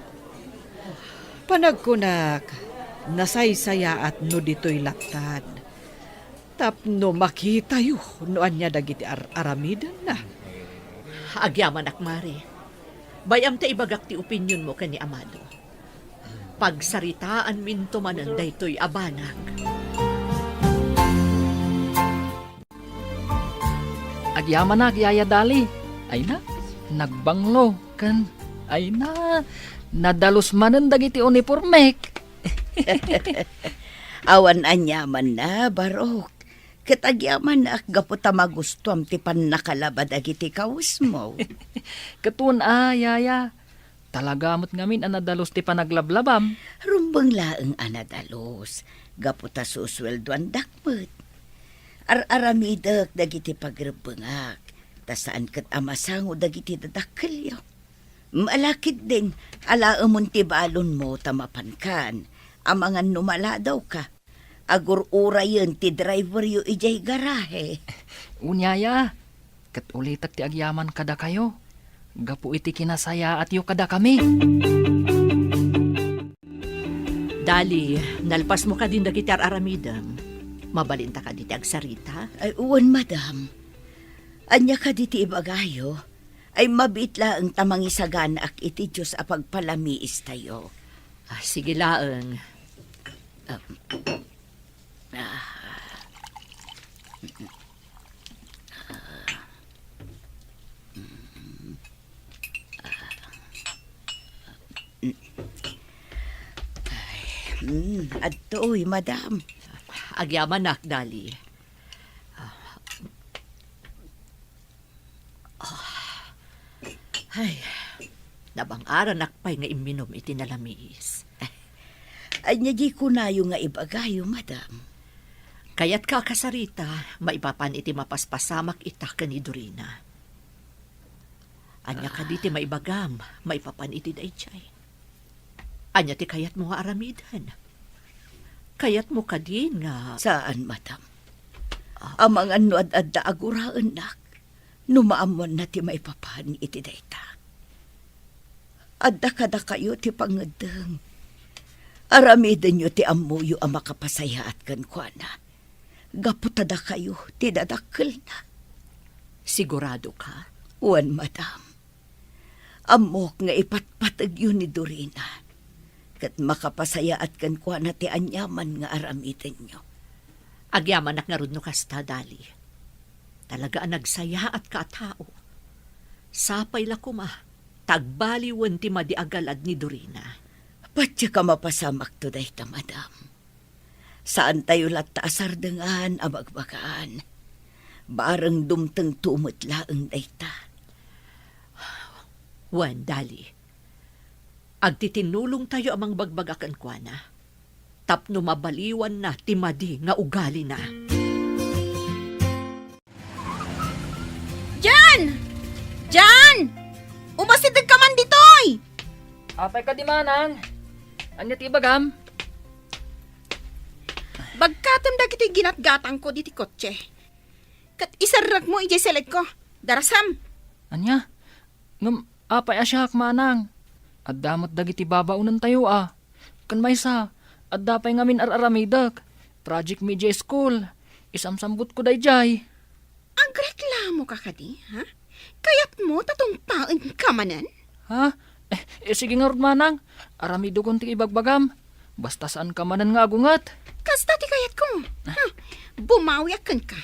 Panagkunak, nasaysayaat no ditoy lattan. Tapno makitayo no ania dagiti ar-aramidenna. Agyamanak, Mare. Bay-am ta ibagak ti opinionmo ken ni Amado. Pagsaritaanminto manen daytoy a banag. Agyamanak, Yaya Dali. Ay na, nagbanglo. Ken, ay na, nadalus manen dagiti unipormek. Awan aniamanna, Barok. Ket agyamanak gapu ta magustuam ti pannakalaba dagiti kawesmo. Ket wen a, Yaya. Talaga met ngamin a nadalus ti panaglablabam. Rumbeng laeng a nadalus, gapu ta susueldoandak met. Ar-aramidek dagiti pagrebbengak, ta saan ket a masango dagiti dadakkelyo. Ala ketdin, alaemon ti balonmo ta mapankan, amangan no maladawka. Agur-urayen ti driveryo idiay garahe. Wen, Yaya, ket ulitek ti agyaman kadakayo, gapu iti kinasayaatyo kadakami. Dali, nalpasmo kadin dagiti ar-aramidem. Mabalinta kadi ti agsarita? Ay, wen, madam. Ania kadi ti ibagayo? Ay, mabiit laeng ta mangisaganaak iti Dios a pagpalamiistayo. Ah, sige laeng. Ah. Ah. Ay, mm, adtoy, madam. Agyamanak, Dali. Ah. Ay, nabang-aranak pay nga imminom iti nalamiis. Ania di kunayo nga ibagayo, madam? Kayatka a kasarita, maipapan iti mapaspasamak ita ken ni Dorina. Ania kadi ti maibagam maipapan iti daydiay? Ania ti kayatmo nga aramiden? Kayatmo kadi nga Saan, madam. Ah. Amangan no ad-adda a guraennak, no maammoanna ti maipapan iti dayta. Adda kadakayo ti pangngeddeng. Aramidenyo ti ammoyo a makapasayaat kenkuana. Gapu ta dakayo ti dadakkelna. Sigurado ka? Wen, madam. Ammok nga ipatpategyo ni Dorina, ket makapasayaat kenkuana ti aniaman nga aramidenyo. Agyamanak ngarud no kasta, Dali. Talaga a nagsayaatka a tao. Sapay la koma, ta agbaliwen ti madi a galad ni Dorina. Patiek a mapasamakto dayta, madam. Saantayo latta a sardengan a bagbagaan. Bareng dumtengto met laeng dayta. Wen, Dali. Agtitinnulongtayo a mangbagbaga kenkuana tapno mabaliwanna ti madi nga ugalina. Jan! Jan! Umasidegka man ditoy! Apay kadi, manang? Ania ti ibagam? Bagkatem dagiti ginatgatangko diti kotse. Ket iserrekmo idiay seledko. Darasam. Ania? Ngem apay a siak, manang? Adda met dagiti babaonentayo a. Ken maysa, adda pay ngamin ar-aramidek. Project mi idiay school. Isamsambutko daydiay. Agreklamoka kadi, ha? Kayatmo ta tungpaenka manen? Ha? Eh, eh, sige ngarud, manang. Aramidekon ti ibagbagam. Basta saanka manen nga agunget. Kasta ti kayatko. Hmm. Bumawiak kenka.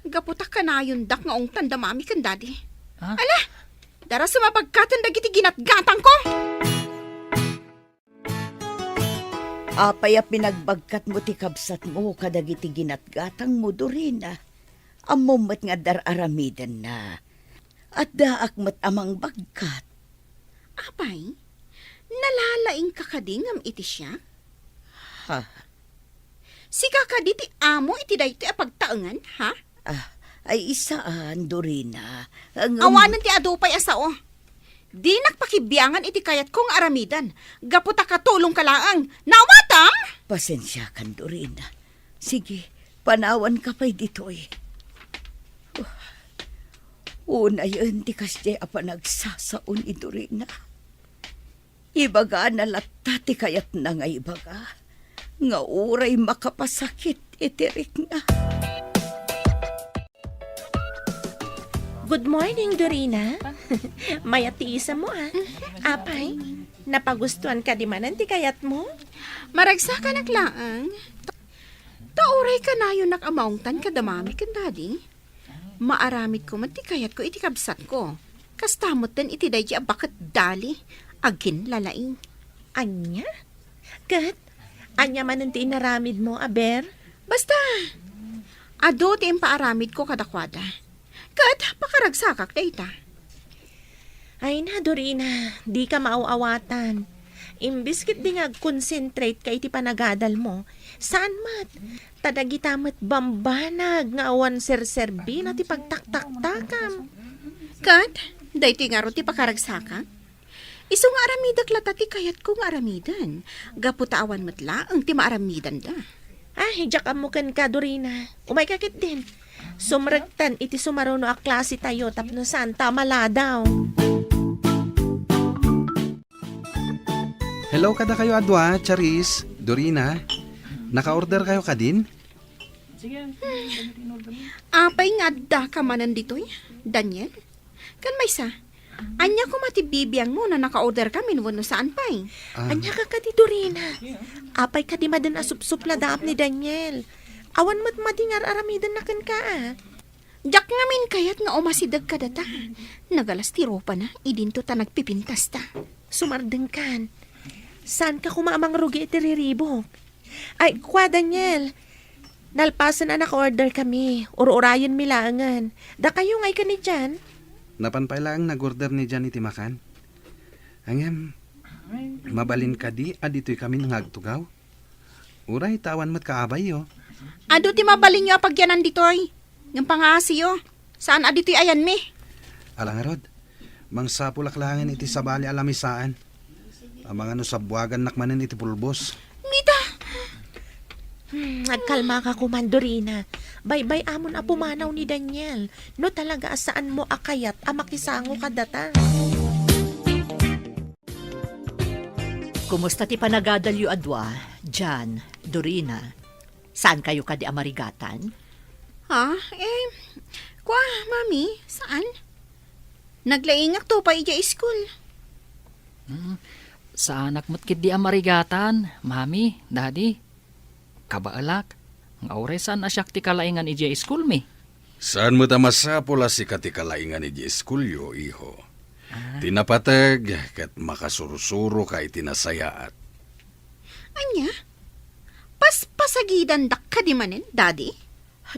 Gapu ta kanayondak nga ungtan da mami ken dadi. Ah? Ala, dara sumabagkaten dagiti ginatgatangko. Apay a pinagbagkatmo ti kabsatmo kadagiti ginatgatangmo, Dorina? Ammom met nga adda ar-aramidenna. Addaak met a mangbagkat. Apay, nalalaingka kadi ngem iti siak? Ha? Sika kadi ti amo iti daytoy a pagtaengan, ha? Ah, ay, saan, Dorina. Ngem awanen ti adu pay a sao. Dinak pakibiangan iti kayatko nga aramiden, gapu ta katulongka laeng. Naawatam? Pasensiakan, Dorina. Sige, panawanka pay ditoy. Unayen ti kasdiay a panagsasao ni Dorina. Ibagana latta ti kayatna nga ibaga, nga uray makapasakit iti rikna. Good morning, Dorina. Mayat ti isammo, ah. Apay, napagustuan kadi manen ti kayatmo? Maragsakanak laeng. Ta uray kanayonak a maungtan kada mami ken dadi. Maaramidko met ti kayatko iti kabsatko. Kasta metten iti daydi a baket dali, aginlalaing. Ania? Ket ania manen ti inaramidmo, aber? Basta, adu ti impaaramidko kadakuada. Ket pakaragsakak dayta. Ay na, Dorina, dika maaw-awatan. Imbes ketdi nga agkonsentrate ka iti panagadalmo, saan met. Ta dagita met bambanag nga awan serserbina ti pagtaktaktakam. Ket, daytoy ngarud ti pakaragsakak. Isu nga aramidek latta ti kayatko nga aramiden, gapu ta awan met laeng ti maaramidenda. Ah, diak ammo kenka, Dorina. Umayka ketdin. Sumrektan iti sumaruno a klase tayo tapno saanta a maladaw. Hello kadakayo a dua, Charis, Dorina. Naka-order kayo kadin? Apay nga addaka manen ditoy, Daniel? Ken maysa, ania koma ti bibiangmo no naka-order kamin wenno saan pay? Ah. Ania ka kadi, Dorina? Apay kadi maden a supsupladaam ni Daniel? Awan met madi nga ar-aramidenna kenka, a? Diak ngamin kayat nga umasideg kadata. Nagalas ti ropana idinto ta nagpipintasta. Sumardengkan. Saanka koma a mangrugi iti riribuk? Ay, kua, Daniel. Nalpasen a naka-order kami. Ur-urayenmi laengen. Dakayo nga ikan ni Jan? Napan pay laeng nag-order ni Jan iti makan. Ngem, mabalin kadi a ditoy kami nga agtugaw? Uray ta awan met kaabayyo. Adu ti mabalinyo a pagyanan ditoy. Ngem pangaasiyo, saan a ditoy ayanmi. Ala ngarud, mangsapulak laengen iti sabali a lamisaan. Amangan no sabbuagannak manen iti pulbos. Mita! Hmm, agkalmaka koman, Dorina. Baybay-amon a pumanaw ni Daniel. No talaga a saanmo a kayat a makisango kadata. Kumusta ti panagadalyo a dua, Jan, Dorina? Saankayo kadi a marigatan? Ha? Eh, kua, Mami, saan? Naglaingakto pay idiay iskul. Hmm, saanak met ketdi a marigatan, Mami, Daddy. Kabaelak, nga uray saan a siak ti kalaingan idiay iskulmi. Saan met a masapul a sika ti kalaingan idiay iskulyo, iho. Ah. Ti napateg ket makasursuroka iti nasayaat. Ania? Paspasagidandak kadi manen, Daddy?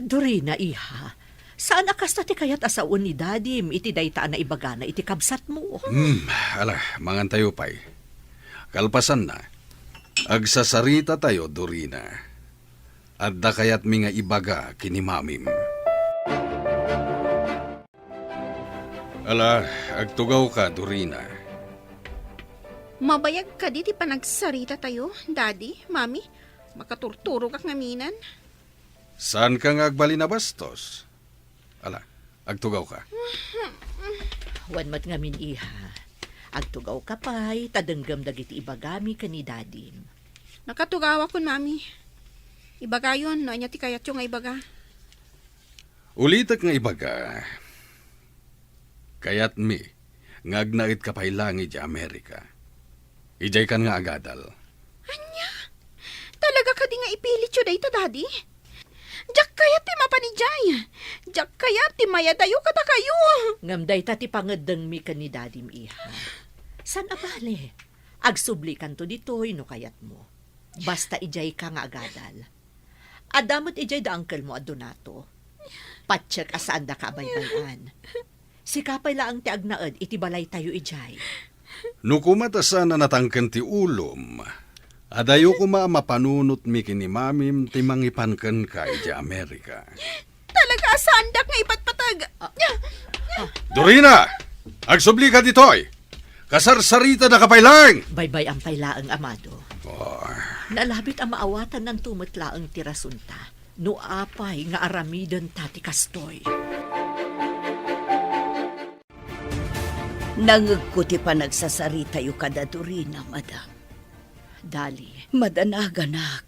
Dorina, iha, saan a kasta ti kayat a sawen ni Dadim iti dayta a naibagana iti kabsatmo? Hmm, ala, mangantayo pay. Kalpasanna, agsasarita tayo, Dorina. Adda kayatmi nga ibaga ken ni Mamim. Ala, agtugawka, Dorina. Mabayag kadi ti panagsarita tayo, Daddy, Mami? Makaturturogak ngaminen. Saanka nga agbalin a bastos? Ala, agtugawka. Wen met ngamin, iha. Agtugawka pay, ta denggem dagiti ibagami ken ni Dadim. Nakatugawakon, Mami. Ibagayon no ania ti kayatyo nga ibaga. Ulitek nga ibaga, kayatmi nga agnaedka pay laeng idiay Amerika. Idiaykan nga agadal. Ania? Talaga kadi nga ipilityo dayta, Daddy? Diak kayat ti mapan idiay. Diak kayat ti mayadayo kadakayo. Ngem dayta ti pangeddengmi ken ni Dadim, iha. Saan a bale? Agsublikanto ditoy no kayatmo. Basta idiay ka nga agadal. Adda met idiay da uncle mo a Donato. Patiek a saandaka a baybay-an. Sika pay laeng ti agnaed iti balaytayo idiay. No koma ta saan a natangken ti ulom, adayo koma a mapanunotmi ken ni Mamim ti mangipan kenka idiay Amerika. Talaga a saandak nga ipatpateg. Ah. Dorina! Agsublika ditoy! Kasarsaritadaka pay laeng! Baybay-am pay laeng, Amado. Oh. Nalabit a maawatannanto met laeng ti rasonta no apay nga aramidenta ti kastoy. Nangegko ti panagsasaritayo kada Dorina, madam. Dali. Madanaganak.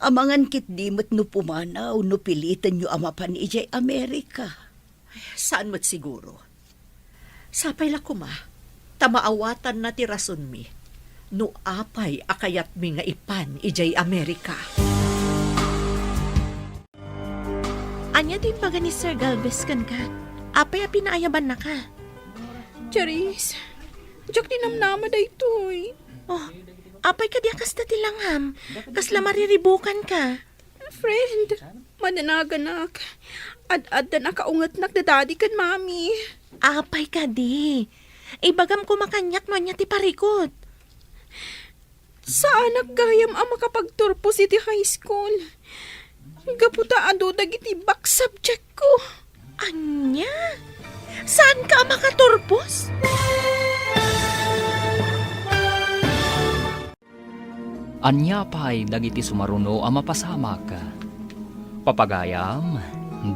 Amangan ketdi met no pumanaw no pilitenyo a mapan idiay Amerika. Saan met siguro. Sapay la koma, ta maawatanna ti rasonmi no apay a kayatmi nga ipan idiay Amerika. Ania ti imbaga ni Sir Galvez kenka? Apay a pinaayabannaka? Charis, diak ti namnama daytoy. Oh, apay kadi a kasta ti langam? Kasla mariribukanka? Friend, madanaganak. Ad-addan a kaungetnak da Daddy ken Mami. Apay kadi? Ibagam koma kaniak no ania ti parikut. Saanak gayam a makapagturpos iti high school. Gapu ta adu dagiti back subject-ko. Ania? Saanka a makaturpos? Ania pay dagiti sumaruno a mapasamak? Papagayam,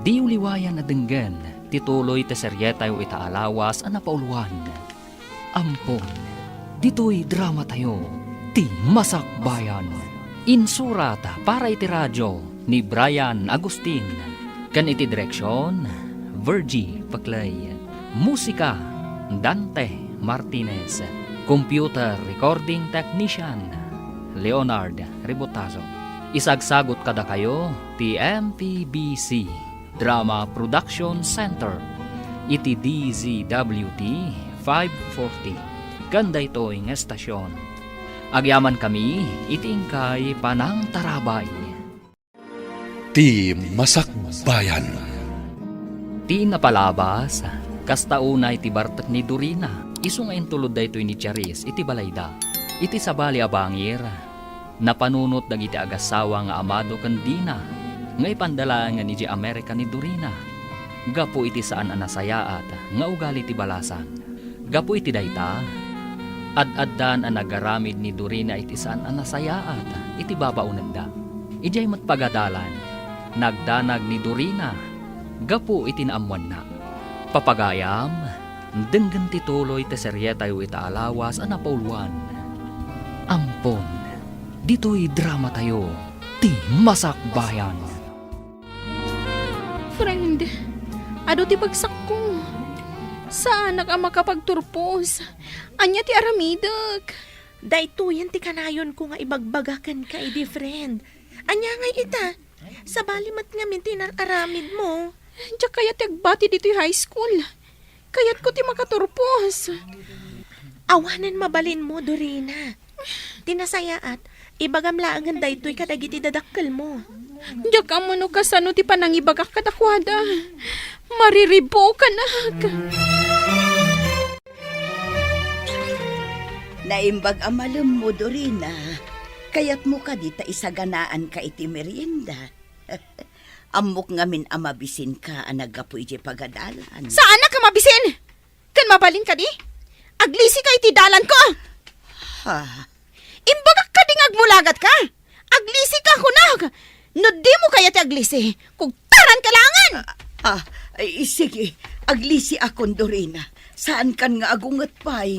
diyo liwayan a denggen ti tuloy ti serietayo ita a lawas a napauluan. Ampon, ditoy dramatayo, Ti Masakbayan. Insurat para iti radio ni Brian Agustin, ken iti direksion, Virgie Peclay. Musika, Dante Martinez. Computer recording technician, Leonard Ributazo. Isagsagot kadakayo ti M P B C Drama Production Center iti D Z W T five forty ken daytoy nga estasion. Agyamankami iti inkay panangtarabay. Ti Masakbayan. Ti napalabas, kasta unay ti bartek ni Dorina, isu nga intulod daytoy ni Charis iti balayda. Iti sabali a bangir, napanunot dagiti agassawa nga Amado ken Dina nga ipanda laengen idiay Amerika ni Dorina gapu iti saan a nasayaat nga ugali ti balasan. Gapu iti dayta, ad-addan a nagaramid ni Dorina iti saan a nasayaat iti babaonenda. Idiay met pagadalan, nagdanag ni Dorina gapu iti naammoanna. Papagayam, denggen ti tuloy ti serietayo ita a lawas a napauluan. Ampon, ditoy dramatayo, Ti Masakbayan. Friend, adu ti bagsakko. Saanak a makapagturpos. Ania ti aramidek? Daytoyen ti kanayonko nga ibagbaga kenka idi, friend. Ania ngay ita? Sabali met ngamin ti inar-aramidmo. Diak kayat ti agbati ditoy high school. Kayatko ti makaturpos. Awanen mabalinmo, Dorina. Ti nasayaat, ibagam laengen daytoy kadagiti dadakkelmo. Diak ammo no kasano ti panangibagak kadakuada. Mariribukanak. Naimbag a malemmo, Dorina. Kayatmo kadi ta isaganaanka iti merienda? Ammok ngamin a mabisinka a naggapu idiay pagadalan. Saanak a mabisin? Ken mabalin kadi? Aglisika iti dalanko! Ha? Imbagak kadi nga agmulagatka? Aglisika, kunak! No dimo kayat ti aglisi, kugtaranka laengen! Ah, ah, ay, sige, aglisiakon, Dorina. Saankan nga agunget pay.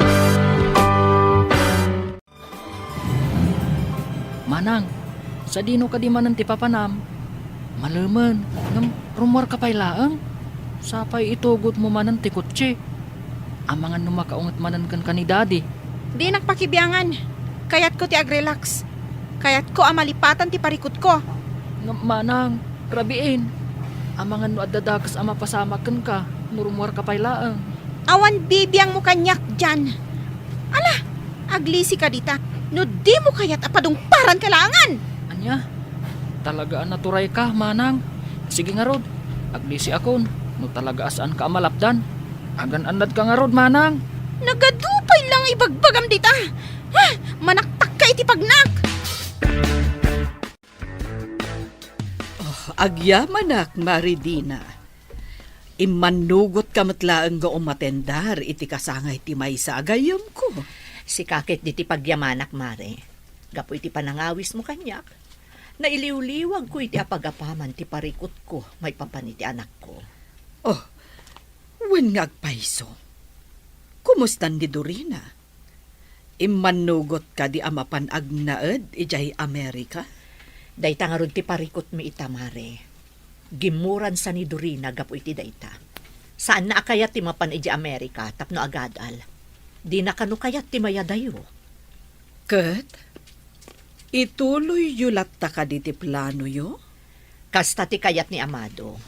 Manang, sadino kadi manen ti papanam? Malemen, ngem rummuarka pay laeng. Sapay itugotmo manen ti kotse. Amangan no makaunget manen kenka ni Daddy. Dinak pakibiangan. Kayatko ti agrelax. Kayatko a malipatan ti parikutko. Ngem, manang, rabiin. Amangan no adda dakes a mapasamak kenka, no rummuarka pay laeng. Awan bibiangmo kaniak dian. Ala, aglisika dita. No dimo kayat a padungparanka laengen. Ania? Talaga a naturayka, manang. Sige ngarud, aglisiakon, no talaga a saanka a malapdan. Agan-annadka ngarud, manang. Nagadu pay la nga ibagbagam dita. Ha? Manaktakka iti pagnak. Oh, agyamanak, Mari Dina. Immannugotka met laeng nga umatendar iti kasangay ti maysa a gayyemko. Sika ket diti pagyamanak, Mare. Gapu iti panangawismo kaniak, nailiwliwagko iti apagapaman ti parikutko maipapan iti anakko. Oh, wen nga agpayso. Kumustan ni Dorina? Immannugot kadi a mapan agnaed idiay Amerika? Dayta ngarud ti parikutmi ita, Mare. Gimmuransa ni Dorina gapu iti dayta. Saanna a kayat ti mapan idiay Amerika tapno agadal. Dina kano kayat ti mayadayo. Ket, ituloyyo latta kadi ti planoyo? Kasta ti kayat ni Amado.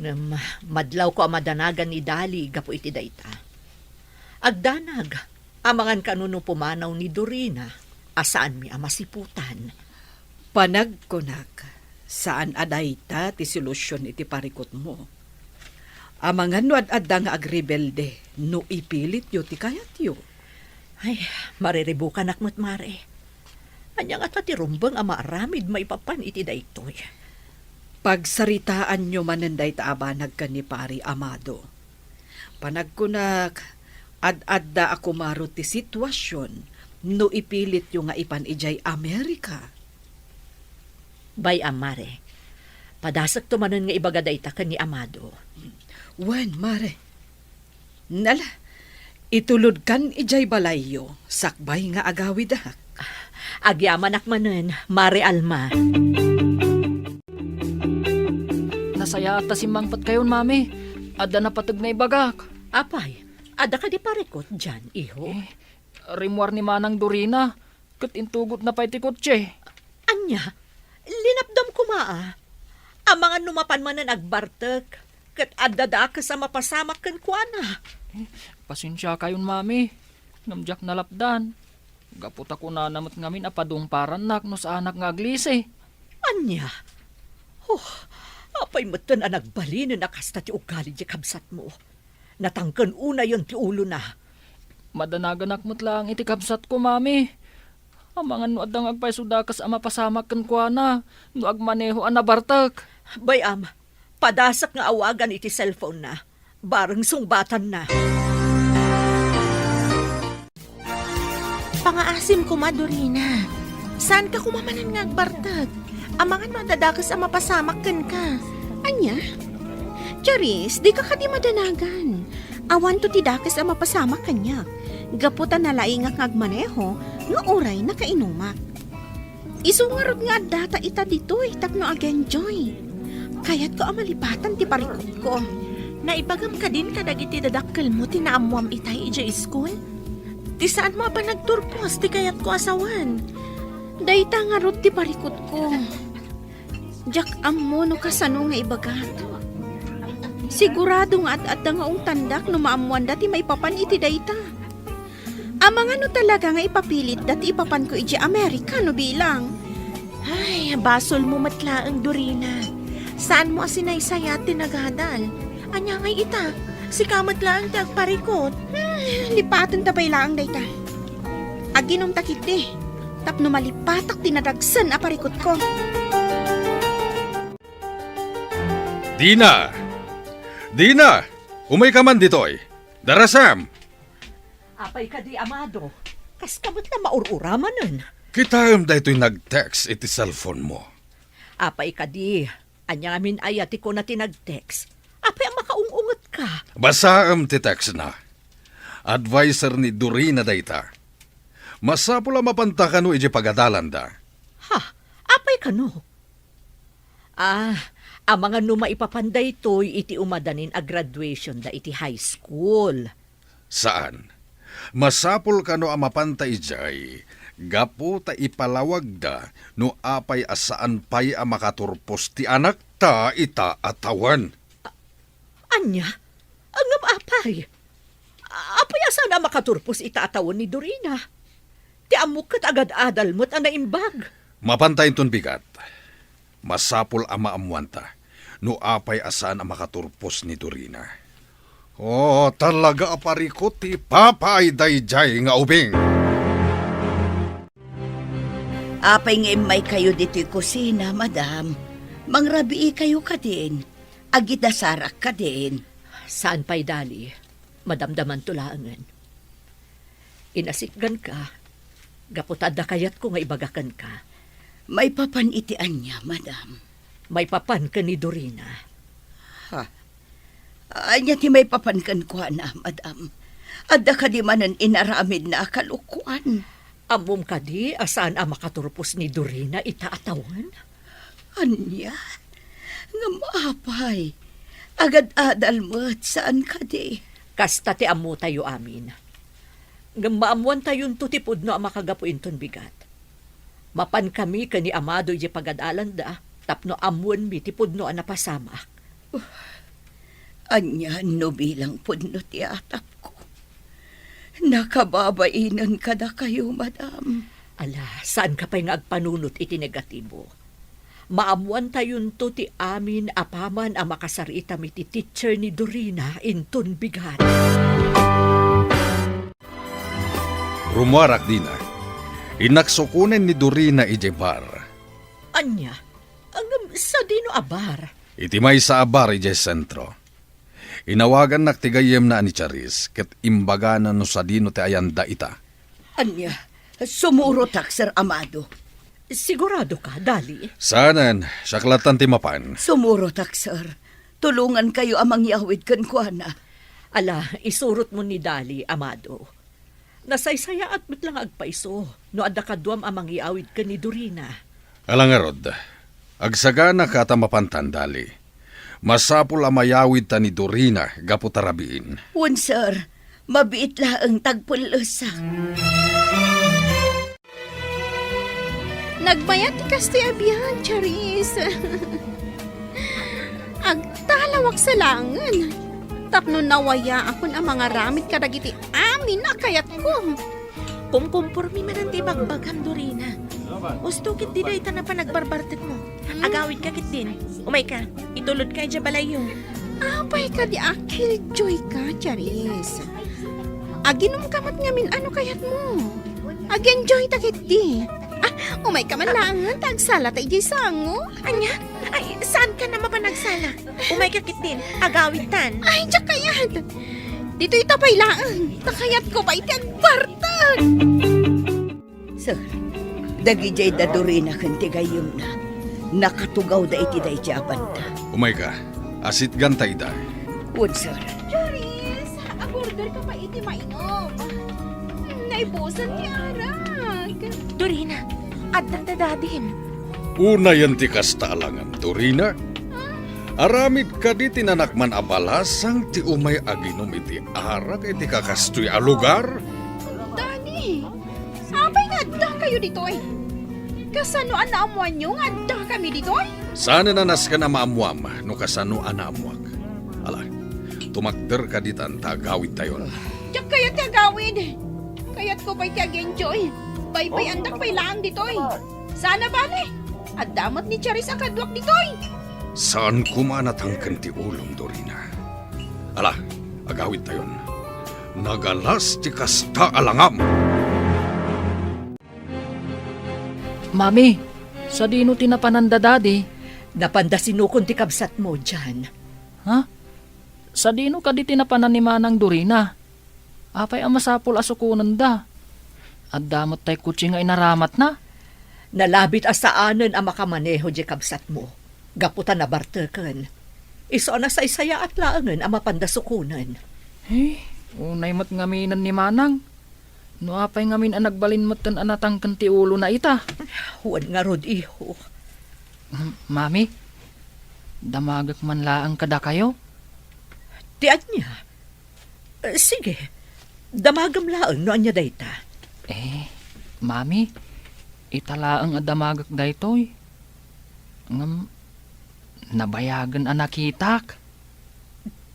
Ngem madlawko a madanagan ni Dali gapu iti dayta. Agdanag, amangan kano no pumanaw ni Dorina a saanmi a masiputan. Panagkunak, saan a dayta ti solusion iti parikutmo. Amangan no ad-adda nga agrebelde no ipilityo ti kayatyo. Ay, mariribukanak met, Mare. Ania ngata ti rumbeng a maaramid maipapan iti daytoy? Pagsaritaanyo manen dayta a banag ken ni Pari Amado. Panagkunak, ad-adda a kumaro ti situasion no ipilityo nga ipan idiay Amerika. Bay-am, Mare. Padasekto manen nga ibaga dayta ken ni Amado. Wen, Mare. Nala, itulodkan idiay balayyo, sakbay nga agawidak. Agyamanak manen, Mare Alma. Nasayaat ta simmangpetkayon, Mami. Adda napateg nga ibagak. Apay, adda kadi parikut dian, iho? Eh, rimmuar ni Manang Dorina, ket intugotna pay ti kotse. Ania? Linapdam koma, a. Amangan no mapan manen agbartek, ket adda dakes a mapasamak kenkuana. Pasensiakayon, Mami, ngem diak nalapdan. Gapu ta kunana met ngamin a padungparannak no saanak nga aglisi. Ania? Oh, apay metten a nagbalinen a kasta ti ugali ti kabsatmo? Natangken unayen ti ulona. Madanaganak met laeng iti kabsatko, Mami. Amangan no adda nga agpayso dakes a mapasamak kenkuana no agmaneho a nabartek. Bay-am, padasek nga awagan iti cellphone-na. Bareng sungbatanna. Pangaasim koma, Dorina. Saanka koma manen nga agbartek? Amangan no adda dakes a mapasamak kenka. Ania? Charis, dika kadi madanagan. Awanto ti dakes a mapasamak kaniak. Gapu ta nalaingak nga agmaneho, nga uray nakainumak. Isu ngarud nga addata ita ditoy tapno agenjoy. Kayatko a malipatan ti parikutko. Naibagam kadin kadagiti dadakkelmo ti naammoam itay idiay iskul? Ti saanmo a panagturpos ti kayatko a sawen. Dayta ngarud ti parikutko. Diak ammo no kasano nga ibagat. Sigurado nga ad-adda nga ungtandak no maammoanda ti maipapan iti dayta. Amangan no talaga nga ipapilitda ti ipapanko idiay Amerika no bilang. Ay, basolmo met laeng, Dorina. Saanmo a sinaysayat ti nagadal. Ania ngay ita? Sika met laeng ti agparikut. Hmm, lipatenta pay laeng dayta. Aginumta ketdi, tapno malipatak ti nadagsen a parikutko. Dina! Dina! Umayka man ditoy! Darasam! Apay kadi, Amado? Kaska met la maur-uramanen. Kitaem daytoy nag-text iti cellphone mo. Apay kadi? Ania ngamin aya ti kuna ti nag-text? Apay a makaung-ungetka? Basaem ti text na. Adviser ni Dorina dayta. Masapul a mapanta kano idiay pagadalanda. Ha? Apay kano? Ah, amangan no maipapan daytoy iti umadanin a graduation da iti high school. Saan. Masapul kano a mapanta idiay Gapu ta ipalawagda no apay a saan pay a makaturpos ti anakta ita a tawen. Ania? Ngem apay? Apay a saan a makaturpos ita a tawen ni Dorina? Ti ammok ket agad-adal met a naimbag. Mapanta inton bigat, masapul a maammoanta no apay a saan a makaturpos ni Dorina. O, talaga a parikut ti ipapay daydiay nga ubing. Apay nga immaykayo ditoy kusina, madam? Mangrabiikayo kadin? Agidasarak kadin? Saan pay, Dali. Madamdamanto laengen. Inasitganka, gapu ta adda kayatko nga ibaga kenka. Maipapan iti ania, madam? Maipapan ken ni Dorina. Ha? Ania ti maipapan kenkuana, madam? Adda kadi manen inaramidna a kalokuan? Ammom kadi a saan a makaturpos ni Dorina ita a tawen? Ania? Ngem apay? Agad-adal met, saan kadi? Kasta ti ammotayo amin. Ngem maammoantayonto ti pudno a makagapu inton bigat. Mapankami ken ni Amado idiay pagad-alanda tapno ammoenmi ti pudno a napasamak. Ania no bilang pudno ti atapko? Nakababainen kadakayo, madam. Ala, saanka pay nga agpanunot iti negatibo. Maammoantayonto ti amin apaman a makasaritam iti teacher ni Dorina inton bigat. Rummuarak dina. Innak sukonen ni Dorina idiay bar. Ania? Ngem sadino a bar? Iti maysa a bar idiay sentro. Inawagannak ti gayyemna a ni Charis, ket imbagana no sadino ti ayanda ita. Ania? Sumurotak, Sir Amado. Sigurado ka, Dali? Saanen, siak lattan ti mapan. Sumurotak, sir. Tulongankayo a mangyawid kenkuana. Ala, isurotmo ni Dali, Amado. Nasaysayaat met la nga agpaiso no adda kaduam a mangyawid ken ni Dorina. Ala ngarud, agsaganaka ta mapantan, Dali. Masapul a mayawidta ni Dorina gapu ta rabiin. Wen, sir. Mabiit laeng ta agpellesak. Nagmayat ti kastoy a biag, Charis. Agtalawak sa laengen tapno nawayaakon a mangaramid kadagiti amin a kayatko. Kumkumpormi manen ti ibagbagam, Dorina. Usto ketdi dayta napan agbarbartekmo. Agawidka ketdin. Umayka, itulodka idiay balayyo. Apay kadi a killjoyka, Charis? Aginumka met ngamin a no kayatmo. Ag-enjoy ta ketdi. Ah, umayka man laengen ta agsala ta idiay sango. Ania? Ay, saanka a mapan agsala? Umayka ketdin, agawidtan. Ay, diak kayat. Ditoy ta pay laeng, ta kayatko pay ti agbartek. Sir, dagidiay da Dorina ken ti gayyemna, nakatugawda iti daydiay a banda. Umayka, asitganta ida. Wen, sir. Charis, agorderka pay iti mainum. Naibusan ti arak. Dorina, addan da dadim. Unayen ti kasta a langam, Dorina. Aramid kadi ti nanakman a balasang ti umay aginum iti arak iti kakastoy a lugar? Dani, apay nga addakayo ditoy? Kasano a naammoanyo nga addakami ditoy? Saanen a nasken a maammoam no kasano a naammoak. Ala, tumakder kaditan ta agawidtayon. Diak kayat ti agawid. Kayatko pay ti ag-enjoy. Baybayandak pay laeng ditoy. Saan a bale, adda met ni Charis a kaduak ditoy. Saan koma a natangken ti ulom, Dorina. Ala, agawidtayon. Nagalas ti kasta a langam. Mami, sadino ti napanan da Dadi? Napanda sinukon ti kabsatmo, Jan. Ha? Sadino kadi ti napanan ni Manang Dorina? Apay a masapul a sukonenda? Adda met tay kotse nga inaramatna. Nalabit a saanen a makamaneho diay kabsatmo, gapu ta nabarteken. Isu a nasaysayaat laengen a mapanda sukonen. Eh, unay met ngaminen ni Manang. No apay ngamin a nagbalin metten a natangken ti ulona ita? Wen ngarud, iho. M-, Mami, damagek man laeng kadakayo. Ti ania? Eh, sige, damagem laeng no ania dayta. Eh, Mami, ita laeng a damagek daytoy. Ngem, nabayagen a nakitak.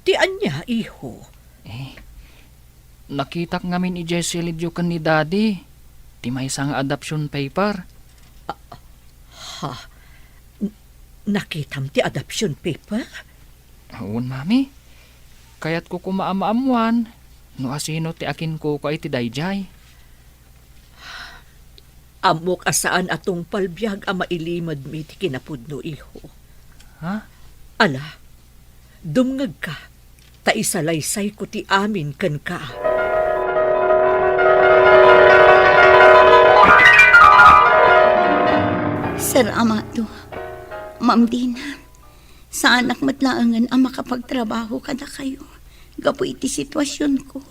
Ti ania, iho? Eh, nakitak ngamin idiay silidyo ken ni Daddy ti maysa nga adoption paper. Ah, ha? N-, nakitam ti adoption paper? Wen, Mami. Kayatko koma a maammoan no asino ti akinkukua iti daydiay. Ammok a saan a tungpal biag a mailimedmi ti kinapudno, iho. Ha? Ala, dumngegka, ta isalaysayko ti amin kenka. Sir Amado, Ma'am Dina, saanak met laengen a makapagtrabaho kadakayo gapu iti situasionko.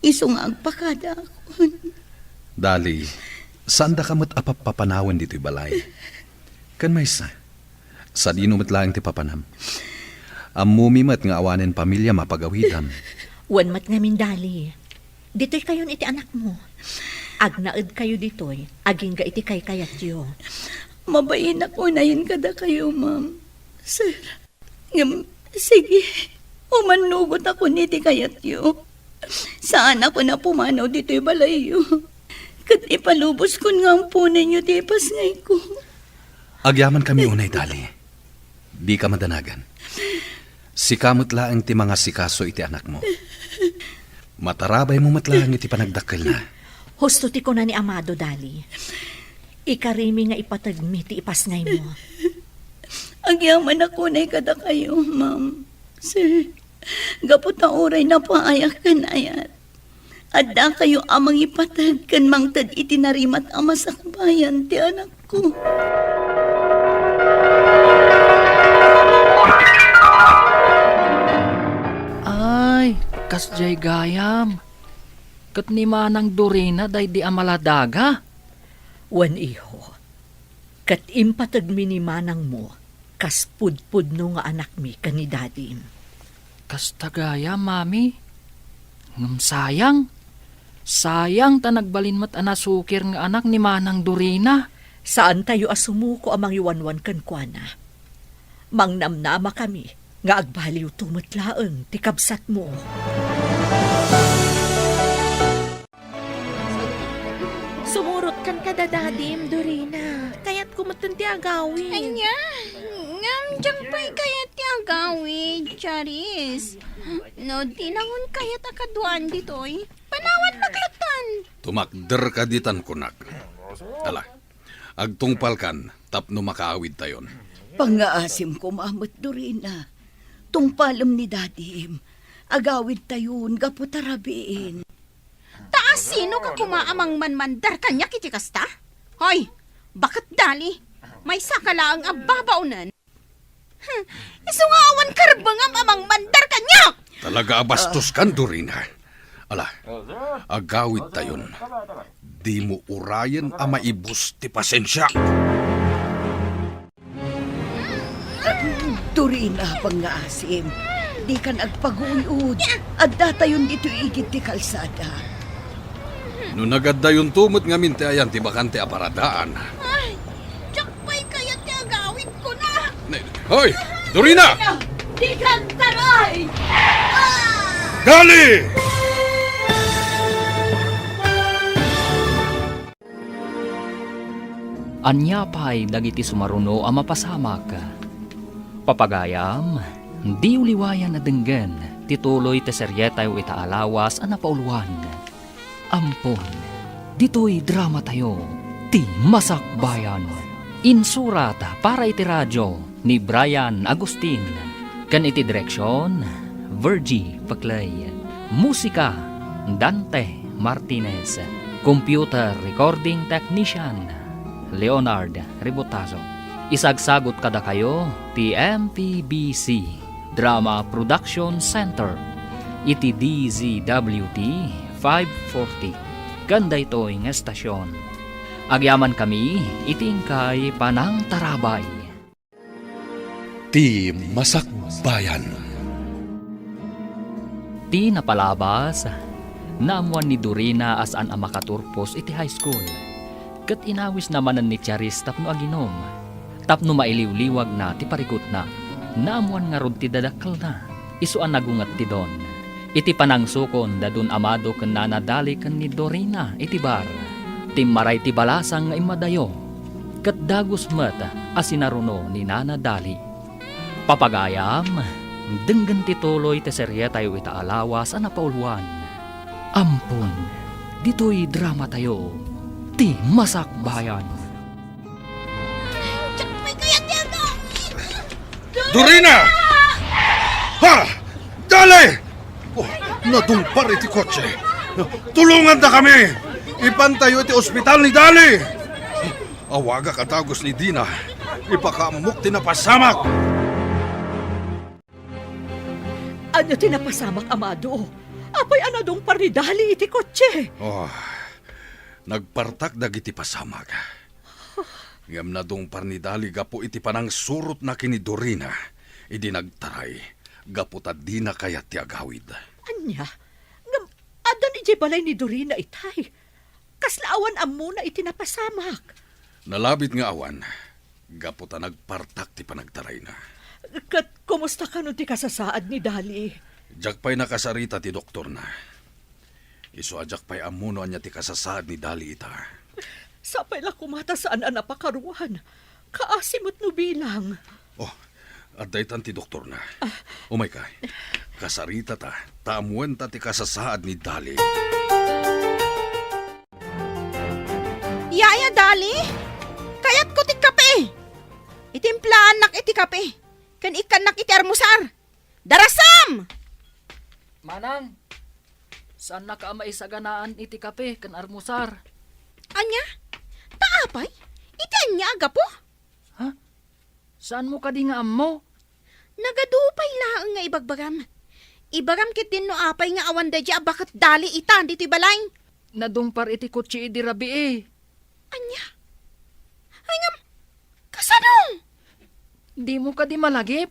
Isu nga agpakadaakon. Dali, saandaka met a pappapanawen ditoy balay. Ken maysa, sadino met laeng ti papanam? Ammomi met nga awanen pamiliam a pagawidam. Wen met ngamin, Dali. Ditoykayon iti anakmo. Agnaedkayo ditoy, agingga iti kaykayatyo. Mabainak unayen kadakayo, ma'am. Sir, ngem, sige, umannugotakon iti kayatyo. Saanakon a pumanaw ditoy balayyo. Ket ipaluboskon nga amponenyo ti ipasngayko. Agyamankami unay, Dali. Dika madanagan. Sika met laeng ti mangasikaso iti anakmo. Matarabaymo met laeng iti panagdakkelna. Husto ti kuna ni Amado, Dali. Ikarimi nga ipategmi ti ipasngaymo. Agyamanak unay kadakayo, ma'am. Sir, gapu ta uray napaayak ken ayat, addakayo a mangipateg ken mangted iti narimat a masakbayan ti anakko. Ay, kasdiay gayam. Ket ni Manang Dorina daydi a maladaga? Wen, iho. Ket impategmi ni manangmo kas pudpudno nga anakmi ken ni dadim. Kasta gayam, Mami. Ngem sayang. Sayang ta nagbalin met a nasukir nga anak ni Manang Dorina. Saantayo a sumuko a mangiwanwan kenkuana. Mangnamnamakami nga agbaliwto met laeng ti kabsatmo. Sumurotkan kada dadim, Dorina. Kayatko metten ti agawid. Ania? Ngem diak pay kayat ti agawid, Charis. No di nangon kayat a kaduaan ditoy, panawannak latta. Tumakderka ditan kunak. Ala, agtungpalkan tapno makaawidtayon. Pangngaasim koma met, Dorina. Tungpalem ni dadim. Agawidtayon gapu ta rabiin. Ta asinoka koma a mangmanmandar kaniak iti kasta? Hoy, baket Dali, maysaka laeng a babaonen. Hmm, isu nga awan karbengam a mangmandar kaniak! Talaga a bastoskan, Dorina. Ala, agawidtayon. Dimo urayen a maibus ti pasensiak. Dorina, pangngaasim, dikan agpaguyod. Addatayon ditoy igid ti kalsada. No nagaddayonto met ngamin ti ayan ti bakante a paradaan. Ay, diak pay kayat ti agawid kuna. Ne-, hoy, Dorina! Dikan taray! Dali! Ania pay dagiti sumaruno a mapasamak? Papagayam, diyo liwayan a denggen ti tuloy ti serietayo ita a lawas a napauluan. Ampon, ditoy dramatayo, Ti Masakbayan. Insurat para iti radio ni Brian Agustin, ken iti direksion, Virgie Peclay. Musika, Dante Martinez. Computer recording technician, Leonard Ributazo. Isagsagut kadakayo ti M P B C Drama Production Center iti D Z W T five forty ken daytoy nga estasion. Agyamankami iti inkay panangtarabay. Ti Masakbayan. Ti napalabas, naammuan ni Dorina a saan a makaturpos iti high school. Ket inawisna manen ni Charis tapno aginum, tapno mailiwliwagna ti parikutna. Naammoan ngarud ti dadakkelna, isu a nagunget ti don. Iti panangsukon da Don Amado ken Nana Dali ken ni Dorina iti bar, timmaray ti balasang nga immadayo, ket dagus met a sinaruno ni Nana Dali. Papagayam, denggen ti tuloy ti serietayo ita a lawas a napauluan. Ampon, ditoy dramatayo, ti Masakbayan. Diak pay kayat ti agawid. Dorina! Ha! Dali! Oh, nadungpar iti kotse. Tulongandakami! Ipantayo iti ospital ni Dali! Awagak a dagus ni Dina. Ipakaammok ti napasamak. Ania ti napasamak, Amado? Apay a nadungpar ni Dali iti kotse? Oh, nagpartak dagiti pasamak. Ngem nadungpar ni Dali gapu iti panangsurotna ken ni Dorina idi nagtaray, gapu ta dina kayat ti agawid. Ania? Ngem addan idiay balay ni Dorina itay. Kasla awan ammona iti napasamak. Nalabit nga awan, gapu ta nagpartak ti panagtarayna. Ket kumusta kano ti kasasaad ni Dali? Diak pay nakasarita ti doktorna. Isu a diak pay ammo no ania ti kasasaad ni Dali ita. Sapay la koma ta saan a napakaruan. Kaasi met no bilang. Oh, adda itan ti doktorna. Ah. Umayka. Kasaritata, ta ammoenta ti kasasaad ni Dali. Yaya Dali, kayatko ti kape. Itimplaannak iti kape, ken ikkannak iti armusar. Darasam! Manang, saannaka a maisaganaan iti kape ken armusar. Ania? Ta apay? Iti ania a gapu? Ha? Saanmo kadi nga ammo? Nagadu pay laeng nga ibagbagam. Ibagam ketdin no apay nga awan daydi a baket Dali itan ditoy balay. Nadungpar iti kotse idi rabii. Ania? Ay ngem, kasano? Dimo kadi malagip?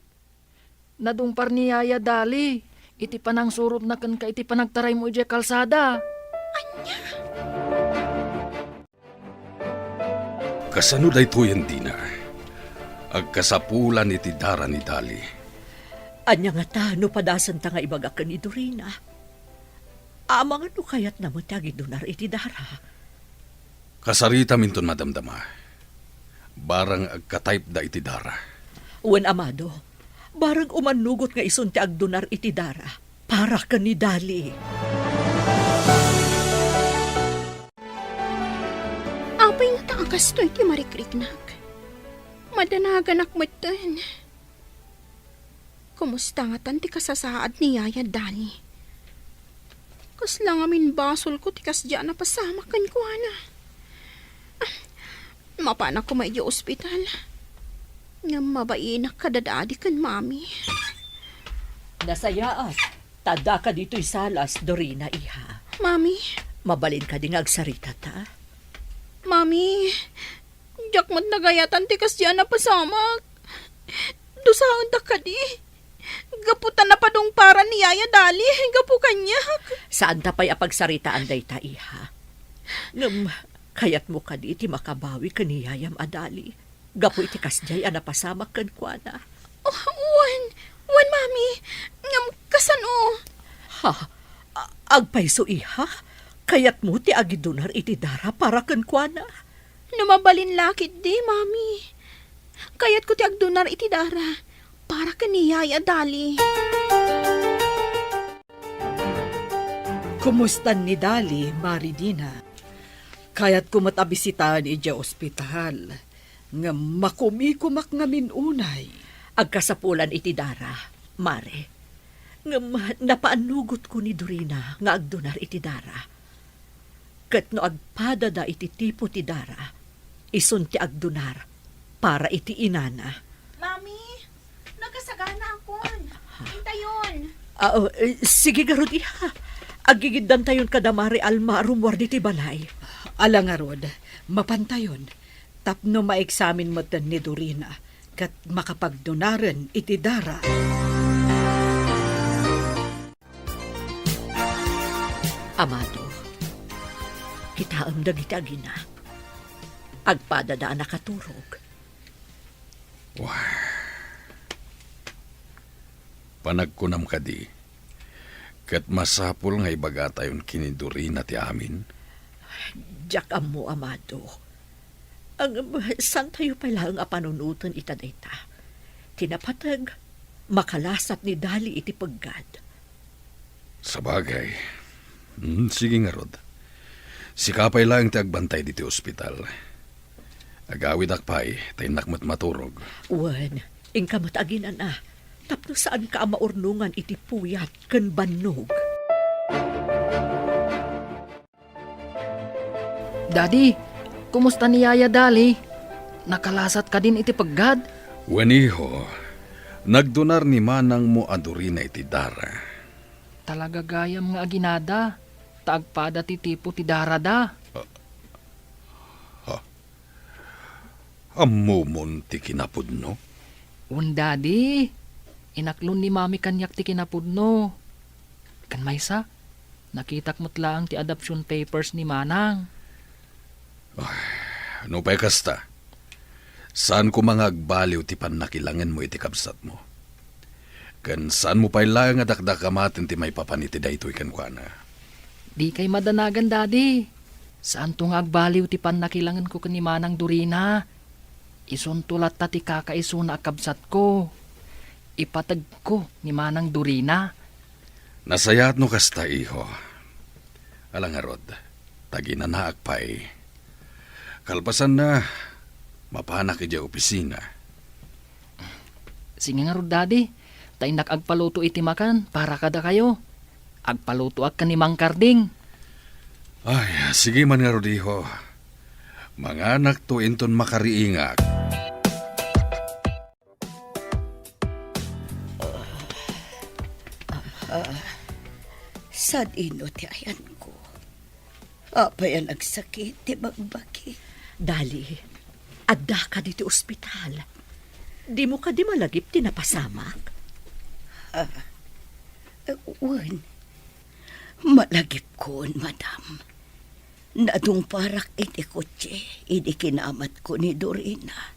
Nadungpar ni Yaya Dali iti panangsurotna kenka iti panagtaraymo idiay kalsada. Ania? Kasano daytoyen, Dina? Agkasapulan iti dara ni Dali. Ania ngata no padasenta nga ibaga ken ni Dorina? Amangan no kayatna met ti agidunar iti dara. Kasaritam inton madamdama. Barang agka-type da iti dara. Wen, Amado, barang umannugot nga isun ti agdunar iti dara para ken ni Dali. Apay ngata a kastoy ti marikriknak? Madanaganak metten. Kumusta ngatan ti kasasaad ni Yaya Dali? Kasla ngamin basolko ti kasdiay a napasamak kenkuana. Ah, mapanak koma idiay ospital. Ngem mabainak kada dadi ken mami. Nasayaat, ta addaka ditoy salas, Dorina, iha. Mami? Mabalin kadi nga agsaritata? Mami, diak met nagayatan ti kasdiay a napasamak. Dusaendak kadi. Gapu ta napadungparan ni Yaya Dali gapu kaniak. Saanta pay a pagsaritaan dayta, iha. Ngem, kayatmo kadi ti makabawi ken ni Yayam a Dali gapu iti kasdiay a napasamak kenkuana? Oh, wen, wen, Mami. Ngem kasano? Ha? A-, agpayso, iha? Kayatmo ti agidunar iti dara para kenkuana? No mabalin la ketdi, Mami. Kayatko ti agdunar iti dara para ken ni Yaya Dali. Kumustan ni Dali, Mari Dina? Kayatko met a bisitaen idiay ospital, ngem makumikumak ngamin unay. Agkasapulan iti dara, Mare. Ngem napaannugotko ni Dorina nga agdunar iti dara. Ket no agpadada iti tipo ti dara, isun ti agdunar para iti inana. Mami, nagkasaganakon. Ah, ah. Intayon. Ah, oh, eh, sige ngarud, iha. Aggigiddantayon kada Mari Alma a rummuar ditoy balay. Ala ngarud, mapantayon. Tapno maeksamin metten ni Dorina ket makapagdunaren iti dara. Amado, kitaem dagiti agina. Agpadada a nakaturog. Wah. Panagkunam kadi, ket masapul nga ibagatayon ken ni Dorina ti amin? Diak ammo, amado. Ang, saantayo pay laeng a panunoten ita dayta. Ti napateg, makalasat ni Dali iti peggad. Sabagay. Hmm, sige ngarud. Sika pay laeng ti agbantay ditoy ospital. Agawidak pay, ta innak met maturog. Wen, inka met aginan-a, tapno saanka a maurnongan iti puyat ken bannog. Daddy, kumusta ni Yaya Dali? Nakalasat kadin iti peggad? Wen, iho, nagdunar ni manangmo a Dorina iti dara. Talaga gayam nga aginada, ta agpada ti tipo ti darada. Ha? Ammomon ti kinapudno? Wen, Daddy. Inaklon ni Mami kaniak ti kinapudno. Ken maysa, nakitak met laeng ti adoption papers ni Manang. Ay, nupay kasta, saan koma nga agbaliw ti pannakilangenmo iti kabsatmo. Ken saanmo pay laeng a dakdakamaten ti maipapan iti daytoy kenkuana. Dikay madanagan, Daddy. Saanto nga agbaliw ti pannakilangenko ken ni Manang Dorina. Isunto latta ti kakaisuna a kabsatko. Ipategko ni Manang Dorina. Nasayaat no kasta, iho. Ala ngarud, ta aginanaak pay. Kalpasanna, mapanak idiay opisina. Sige ngarud, Daddy. Ta innak agpaluto iti makan para kadakayo. Agpalutoak ken ni Mang Karding. Ay, sige man ngarud, iho. Manganakto inton makariingak. Ah, sadino ti ayanko? Apay a nagsakit ti bagbagi? Dali, addaka ditoy ospital. Dimo kadi malagip ti napasamak? Ah, wen. Malagipkon, madam. Nadungparak iti kotse idi kinamatko ni Dorina.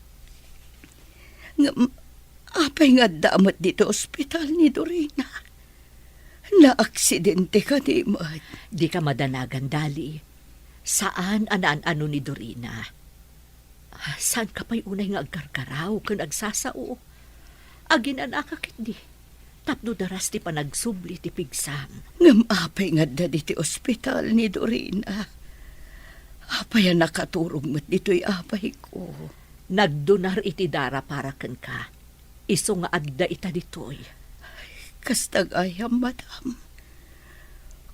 Ngem apay nga adda met ditoy ospital ni Dorina? Naaksidente kadi met? Dika madanagan, Dali. Saan a naan-ano ni Dorina. Ah, saanka pay unay nga agkarkaraw ken agsasao? Aginan-aka ketdi, tapno daras ti panagsubli ti pigsam. Ngem apay nga adda ditoy ospital ni Dorina? Apay a nakaturog met ditoy apayko? Nagdonar iti dara para kenka. Isu nga adda ita ditoy. Kasta gayam, madam.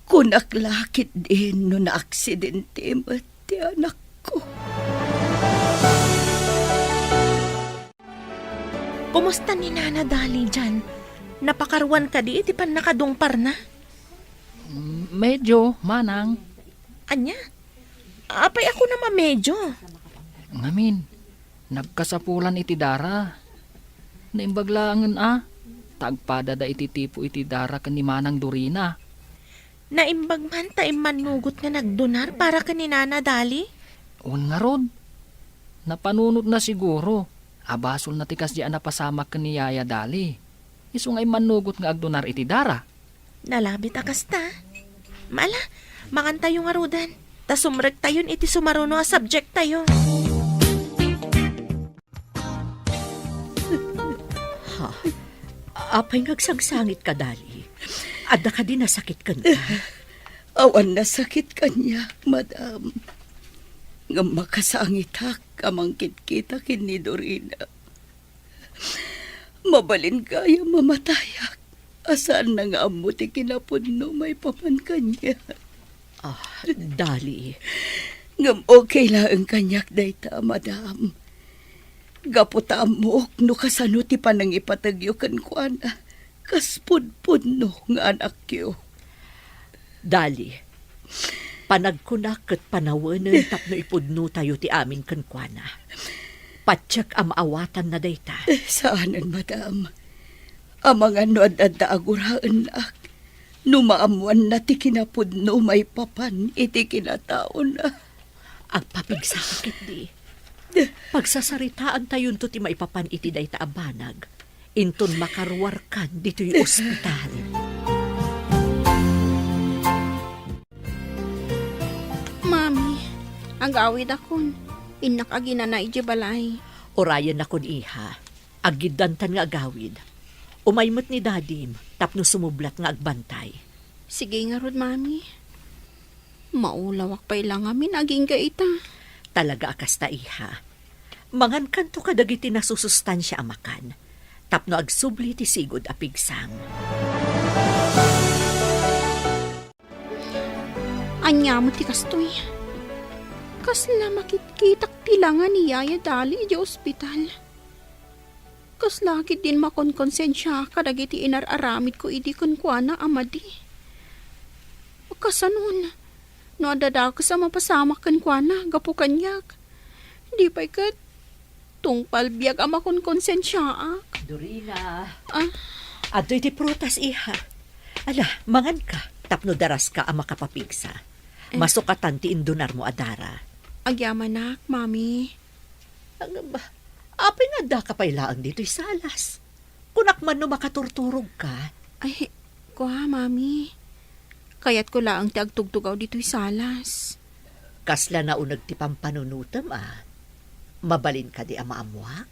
Kunak la ketdin no naaksidente met ti anakko. Kumusta ni Nana Dali dian? Napakaruan kadi iti pannakadungparna? Mm, medyo, manang. Ania? Apay a kunam a medyo? Ngamin, nagkasapulan iti dara. Naimbag laengen a, ta agpadada iti tipo iti dara ken ni Manang Dorina. Naimbag man ta immannugot nga nagdonar para ken ni Nana Dali? Wen ngarud, napanunotna siguro a basolna ti kasdi a napasamak ken ni Yaya Dali. Isu nga immannugot nga agdonar iti dara. Nalabit a kasta. Ala, mangantayo ngaruden, ta sumrektayon iti sumaruno a subjecttayo. Ha? Apay nga agsangsangitka, Dali? Adda kadi nasakit kenka? Awan nasakit kaniak, madam. Ngem makasangitak a mangkitkita ken ni Dorina. Mabalin gayam a matayak a saanna nga ammo ti kinapudno maipapan kaniak. Ah, Dali. Ngem okay laeng kaniak dayta, madam. Gapu ta ammok no kasano ti panangipategyo kenkuana, kas pudpudno nga anakyo. Dali, panagkunak ket panawenen tapno ipudnotayo ti amin kenkuana. Patiek a maawatanna dayta. Eh, saanen, madam. Amangan no ad-adda a guraennak, no maammoanna ti kinapudno maipapan iti kinataona. Agpapigsaka ketdi. Pagsasaritaantayonto ti maipapan iti dayta a banag, inton makaruarkan ditoy ospital. Mami, agawidakon. Innak aginana idiay balay. Urayennakon, iha. Aggiddantan nga agawid. Umay met ni Dadim tapno sumublat nga agbantay. Sige ngarud, Mami. Maulawak pay la ngamin agingga ita. Talaga a kasta, iha. Mangankanto kadagiti nasusustansia a makan tapno agsubli ti sigud a pigsam. Ania met ti kastoy? Kasla makitkitak ti langa ni Yaya Dali idiay ospital. Kasla ketdin makonkonsensia kadagiti inar-aramidko idi kenkuana a madi. Kasanon, no adda dakes a mapasamak kenkuana gapu kaniak, di pay ket tungpal biag a makonkonsensiaak. Dorina. Ah? Adtoy ti prutas, iha. Ala, manganka, tapno daraska a makapapigsa. Eh. Masukatan ti indunarmo a dara. Agyamanak, Mami. Ngem, apay nga addaka pay laeng ditoy salas? Kunak man no makaturturogka. Ay, kua, Mami. Kayatko laeng ti agtugtugaw ditoy salas. Kasla nauneg ti pampanunotem, a? Mabalin kadi a maammoak?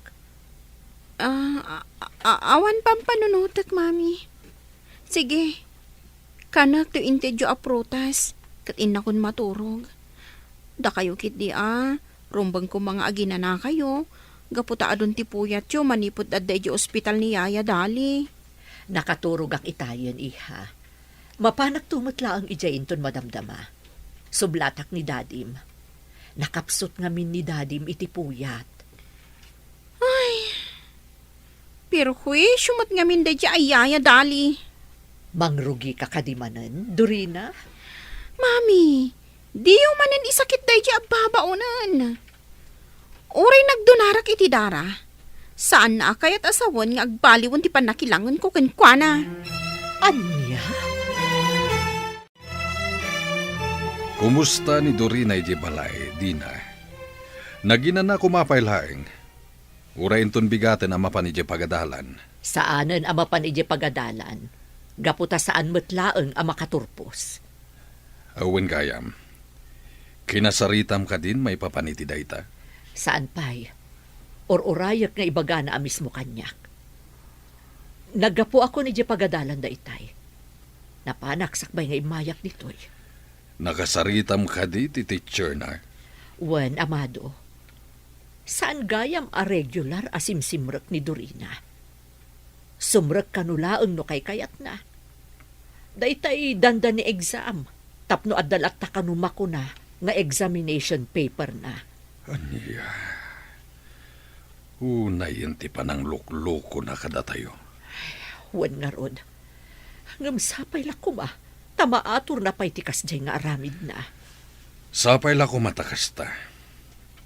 Ah, a-, a-, awan pampanunotek, Mami. Sige, kanek ti intedyo a prutas, ket innakon maturog. Dakayo ketdi a, rumbeng koma nga aginanakayo, gapu ta adun ti puyatyo manipud adda idiay ospital ni Yaya Dali. Nakaturogak itayen, iha. Mapanakto met laeng idiay inton madamdama. Sublatak ni Dadim. Nakapsut ngamin ni Dadim iti puyat. Ay, perhuisio met ngamin daydiay a Yaya Dali. Mangrugika kadi manen, Dorina? Mami, diyo manen isakit daydiay a babaonen. Uray nagdunarak iti dara, saanna a kayat a sawen nga agbaliwen ti pannakilangenko kenkuana. Ania? Kumusta ni Dorina idiay balay, Dina? Naginana koma pay laeng? Uray inton bigaten a mapan idiay pagadalan? Saanen a mapan idiay pagadalan, gapu ta saan met laeng a makaturpos. Awan gayam. Kinasaritam kadin maipapan iti dayta? Saan pay. Ur-urayek nga ibagana a mismo kaniak. Naggapuakon idiay pagadalan daytay. Napanak sakbay nga immayak ditoy. Nakasaritam kadi ti teacher na? Wen, Amado. Saan gayam a regular a simsimrek ni Dorina. Sumrek kano laeng no kaykayatna. Daytay dandani exam, tapno adda latta kano makuna nga examination paper na. Ania? Unayen ti panangluklukona kadatayo. Wen ngarud. Ngem sapay la koma, ta maaturna pay ti kasdiay nga aramidna. Sapay la koma ta kasta.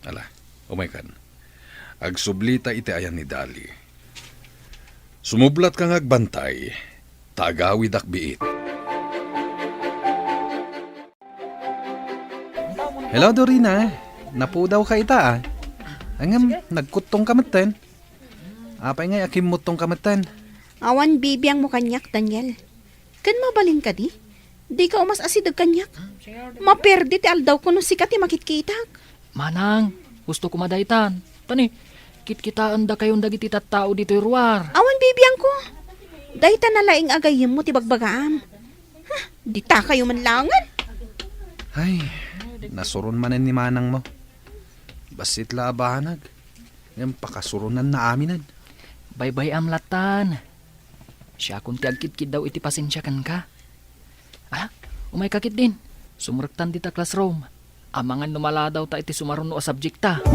Ala, umaykan. Agsublita iti ayan ni Dali. Sumublatka nga agbantay, ta agawidak biit. Hello, Dorina. Napudawka ita, a. Ngem, nagkuttongka metten. Apay ngay a kimmutongka metten? Awan bibiangmo kaniak, Daniel. Ken mabalin kadi? Dika umas-asideg kaniak. Maperdi ti aldawko no sika ti makitkitak. Manang, husto koma daytan. Tani, kitkitaendakayon dagiti tattao ditoy ruar. Awan bibiangko. Dayta na laeng a gayyemmo ti bagbagaam. Huh, ditakayo man laengen. Ay, nasuron manen ni manangmo. Bassit la a banag. Ngem pakasuronnanna aminen. Baybay-am lattan. Siakon ti agkitkiddaw iti pasensia kenka. Ala, umayka ketdin. Sumrektan dita classroom. Amangan no maladawta iti sumaruno a subjekta.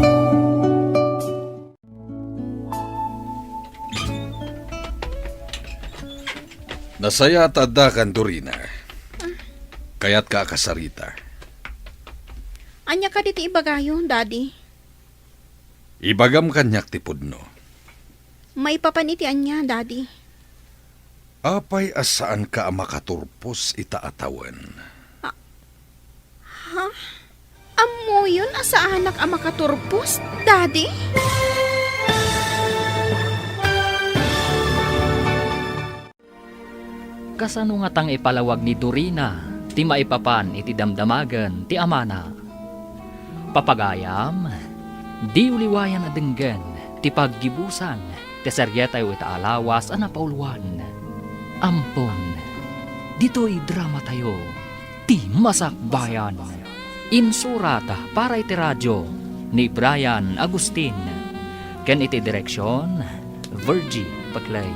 Nasayaat ta addakan, Dorina. Kayatka a kasarita. Ania kadi ti ibagayo, Daddy? Ibagam kaniak ti pudno. Maipapan iti ania, Daddy? Apay a saanka a makaturpos ita a tawen? A-, ha? Ammo Ammoyon a saanak a makaturpos, Daddy? Kasano ngatang ipalawag ni Dorina ti maipapan iti damdamagen ti amana? Papagayam, diyo liwayan a denggen ti paggibusan ti serietayo ita a lawas a napauluan. Ampon, ditoy dramatayo, Ti Masakbayan. Insurat para iti radio ni Brian Agustin. Ken iti direksion, Virgie Paclay.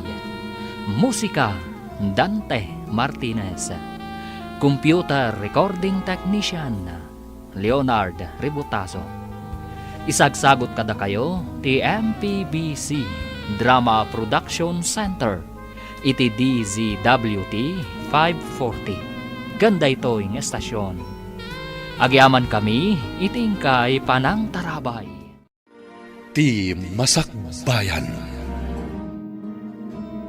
Musika, Dante Martinez. Computer recording technician, Leonard Ributaso. Isagsagut kadakayo ti M P B C Drama Production Center iti D Z W T five forty. Ken daytoy nga estasion, agyamankami iti inkay panangtarabay. Ti Masakbayan.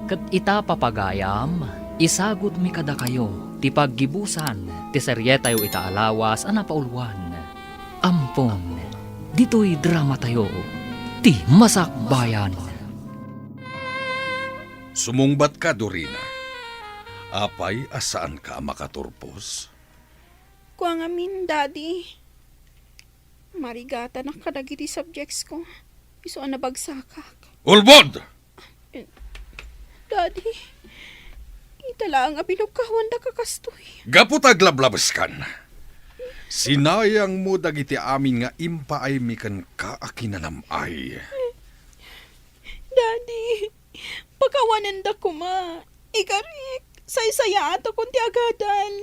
Ket ita, papagayam, isagutmi kadakayo ti paggibusan ti serietayo ita a lawas a napauluan. Ampon, ditoy dramatayo, Ti Masakbayan. Sumungbatka, Dorina. Apay a saanka a makaturpos? Kua ngamin, Daddy. Marigatanak kadagiti subjects ko. Isu a nabagsakak. Ulbod! Daddy, ita laeng a binukkawan da ka kastoy. Gapu ta aglablabeskan, sinayangmo dagiti amin nga impaaymi kenka a kinanam-ay. Daddy, pakawanenda koma. Igarik, saysayaatakon ti agadal.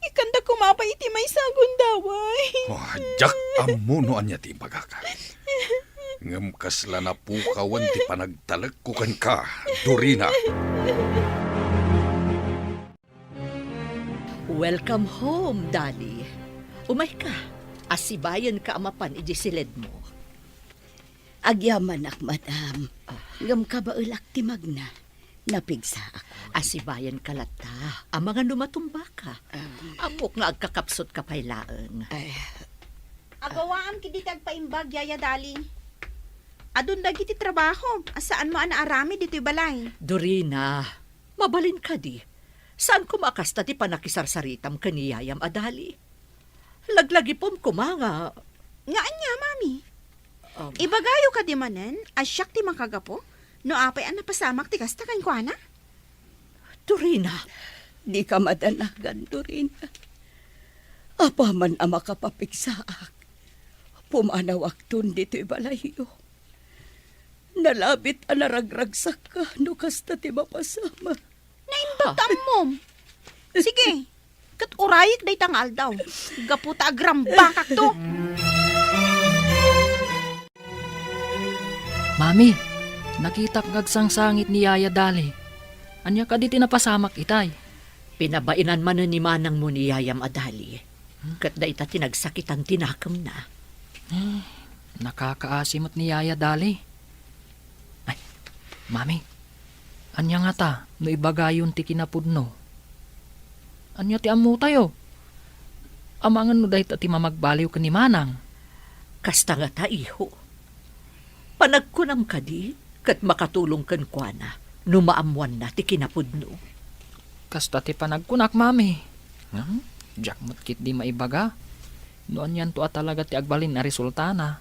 Ikkanda koma pay iti maysa a gundaway. Oh, diak ammo no ania ti ibagaka. Ngem kasla napukawan ti panagtalekko kenka, Dorina. Welcome home, Dali. Umayka, asibayenka a mapan iti siledmo. Agyamanak, madam. Ah. Ngem kabaelak ti magna. Napigsaak. Asibayenka latta, amangan no matumbaka. Ah. Ammok nga agkakapsutka pay laeng. Ay. Agawaam ketdi ti agpaimbag, Yaya Dali. Adun dagiti trabahom a saanmo a naaramid ditoy balay. Dorina, mabalin kadi? Saan koma a kasta ti pannakisarsaritam ken ni yayam a Dali? Laglagipem koma nga... Nga ania, Mami? Um. Ibagayo kadi manen a siak ti makagapu no apay a napasamak ti kasta kenkuana? Dorina. Dika madanagan, Dorina. Apaman a makapapigsaak, pumanawakton ditoy balayyo. Nalabit a naragragsakka no kasta ti mapasamak. Naimbag ta ammom. Sige, ket urayek dayta nga aldaw, gapu ta agrambakakto. Mami, nakitak nga agsangsangit ni Yaya Dali. Ania kadi ti napasamak itay? Pinabaenan manen ni manangmo ni yayam a Dali. Hmm? Ket dayta ti nagsakitan ti nakemna. Eh, nakakaasi met ni Yaya Dali. Ay, Mami, ania ngata no ibagayon ti kinapudno? Ania ti ammotayo? Amangan no dayta ti mamagbaliw ken ni Manang. Kasta ngata, iho. Panagkunam kadi, ket makatulong kenkuana no maammoanna ti kinapudno. Kasta ti panagkunak, Mami. Ngem, diak met ketdi maibaga no anianto a talaga ti agbalin a resultana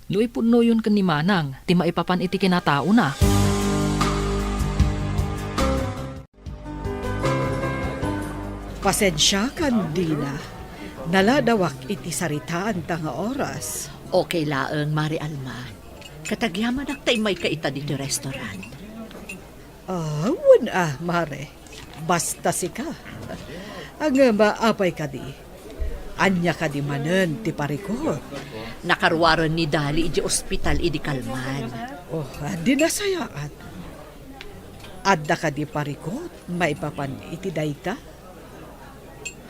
no ipudnoyon ken ni Manang ti maipapan iti kinataona. Pasensiakan, Dina. Naladawak iti saritaanta nga oras. Okay laeng, Mari Alma. Ket agyamanak ta immayka ita ditoy restaurant. Ah, wen a, Mare. Basta sika. Ngem, apay kadi? Ania kadi manen ti parikut? Nakaruaren ni Dali idiay ospital idi kalman. Oh, di nasayaat. Adda kadi parikut maipapan iti dayta?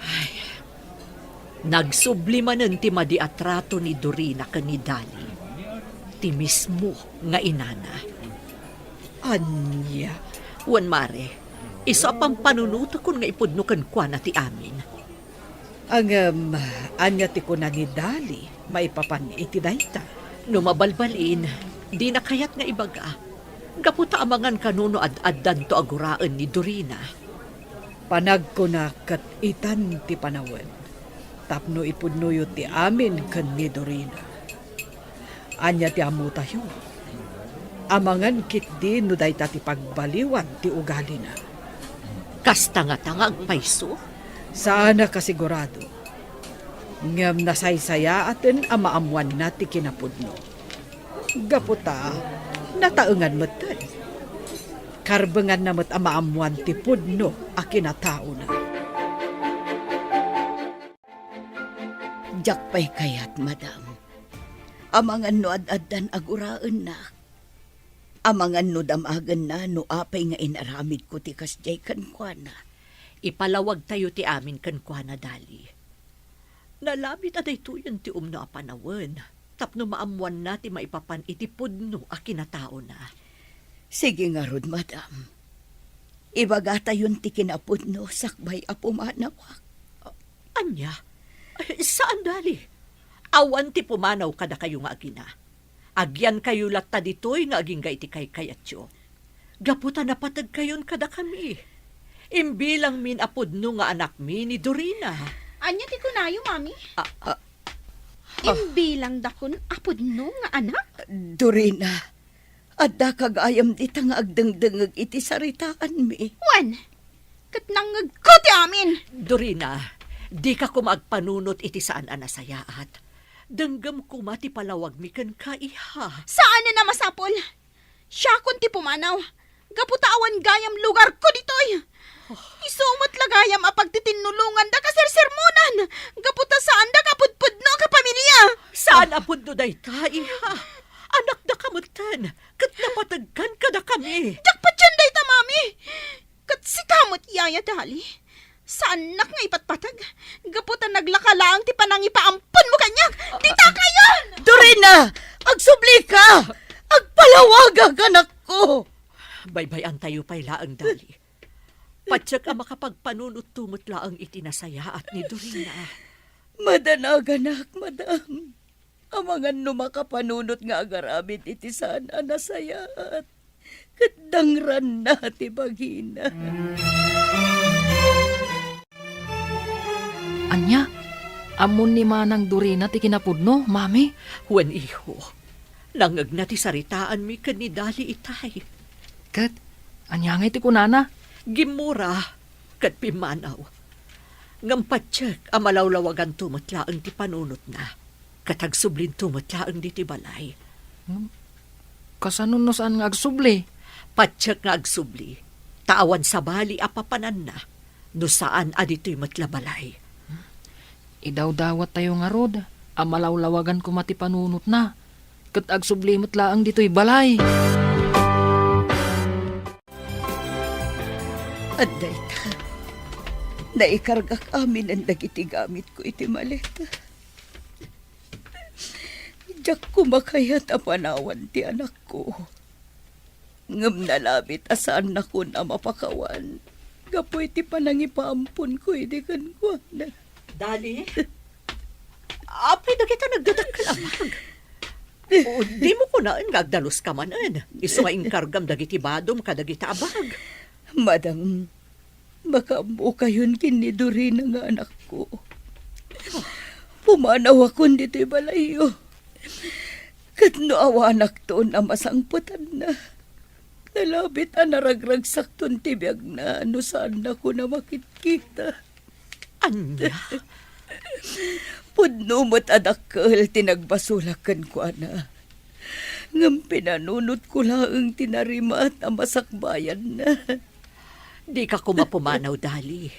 Ay, nagsubli manen ti madi a trato ni Dorina ken ni Dali, ti mismo nga inana. Ania? Wen, Mare, isu a pampanunotekon nga ipudno kenkuana ti amin. Ngem, ania ti kuna ni Dali maipapan iti dayta? No mabalbalin, dina kayat nga ibaga. Gapu ta amangan kano no ad-addanto a guraen ni Dorina. Panagkuna ket itan ti panawen tapno ipudnoyo ti amin ken ni Dorina. Ania ti ammotayo? Amangan ketdi no dayta ti pagbaliwan ti ugalina. Kasta ngata nga agpayso? Saanak a sigurado. Ngem nasaysayaaten a maammoanna ti kinapudno. Gapu ta nataengan metten. Karbenganna met a maammoan ti pudno a kinataona. Diak pay kayat, madam. Amangan no ad-addan a guraennak. Amangan no damagenna no apay nga inaramidko ti kasdiay kenkuana. Ipalawagtayo ti amin kenkuana, Dali. Nalabit a daytoyen ti umno a panawen tapno maammoanna ti maipapan iti pudno a kinataona. Sige ngarud, madam. Ibagatayon ti kinapudno sakbay a pumanawak. Ania? Saan, Dali. Awan ti pumanaw kadakayo nga agina. Agyankayo latta ditoy nga agingga iti kaykayatyo. Gapu ta napategkayon kadakami. Imbilangmin a pudno nga anakmi ni Dorina. Ania ti kunayo, Mami? Ah, ah. Imbilangdakon a pudno nga anak? Dorina, addaka gayam dita nga agdengdengngeg iti saritaanmi. Wen, ket nangngegko ti amin. Dorina, dika koma agpanunot iti saan a nasayaat. Denggem koma ti palawagmi kenka, iha. Saanen a masapul. Siakon ti pumanaw. Gapu ta awan gayam lugarko ditoy. Isu met la gayam a pagtitinulongan da kasersermonan. Gapu ta saan da kapudpudno a kapamilya. Saan a pudno dayta, iha. Anakdaka metten, ket napategkan kadakami. Diak patien dayta, Mami. Ket sika met, Yaya Dali. Saannak nga ipatpateg. Gapu ta naglaka laeng ti panangipaamponmo kaniak. Dita kayon! Dorina! Agsublika! Agpalawagak, anakko! Baybay-antayo pay laeng, Dali. Patiek a makapagpanunotto met laeng iti nasayaat ni Dorina. Madanaganak, madam. Amangan no makapanunot nga agaramid iti saan a nasayaat, ket dangranna ti bagina. Ania? Ammon ni Manang Dorina ti kinapudno, Mami? Wen, iho. Nangngegna ti saritaanmi ken ni Dali itay. Ket ania ngay ti kunana? Gimmura ket pimmanaw. Ngem patiek a malawlawaganto met laeng ti panunotna, ket agsublinto met laeng ditoy balay. Ngem kasano no saan nga agsubli? Patiek nga agsubli, ta awan sabali a papananna no saan a ditoy met la balay. Idawdawattayo ngarud a malawlawagan koma ti panunotna, ket agsubli met laeng ditoy balay. Adda ita, naikargak aminen dagiti gamitko iti maleta. Diak koma kayat a panawan ti anakko. Ngem nalabit a saannakon a mapakawan gapu iti panangipaamponko idi kenkuana. Dali? Apay dagita nagdadakkel a bag? O, dimo kunaen nga agdaluska manen, isu nga inkargam dagiti badom kadagita a bag. Madam, makaammokayon ken ni Dorina nga anakko. Pumanawakon ditoy balayyo. Ket no awanakton a masangpetanna, nalabit a naragragsakton ti biagna no saannakon a makitkita. Ania? Pudno met a dakkel ti nagbasolak kenkuana. Ngem pinanunotko laeng ti narimat a masakbayanna. Dika koma pumanaw, Dali.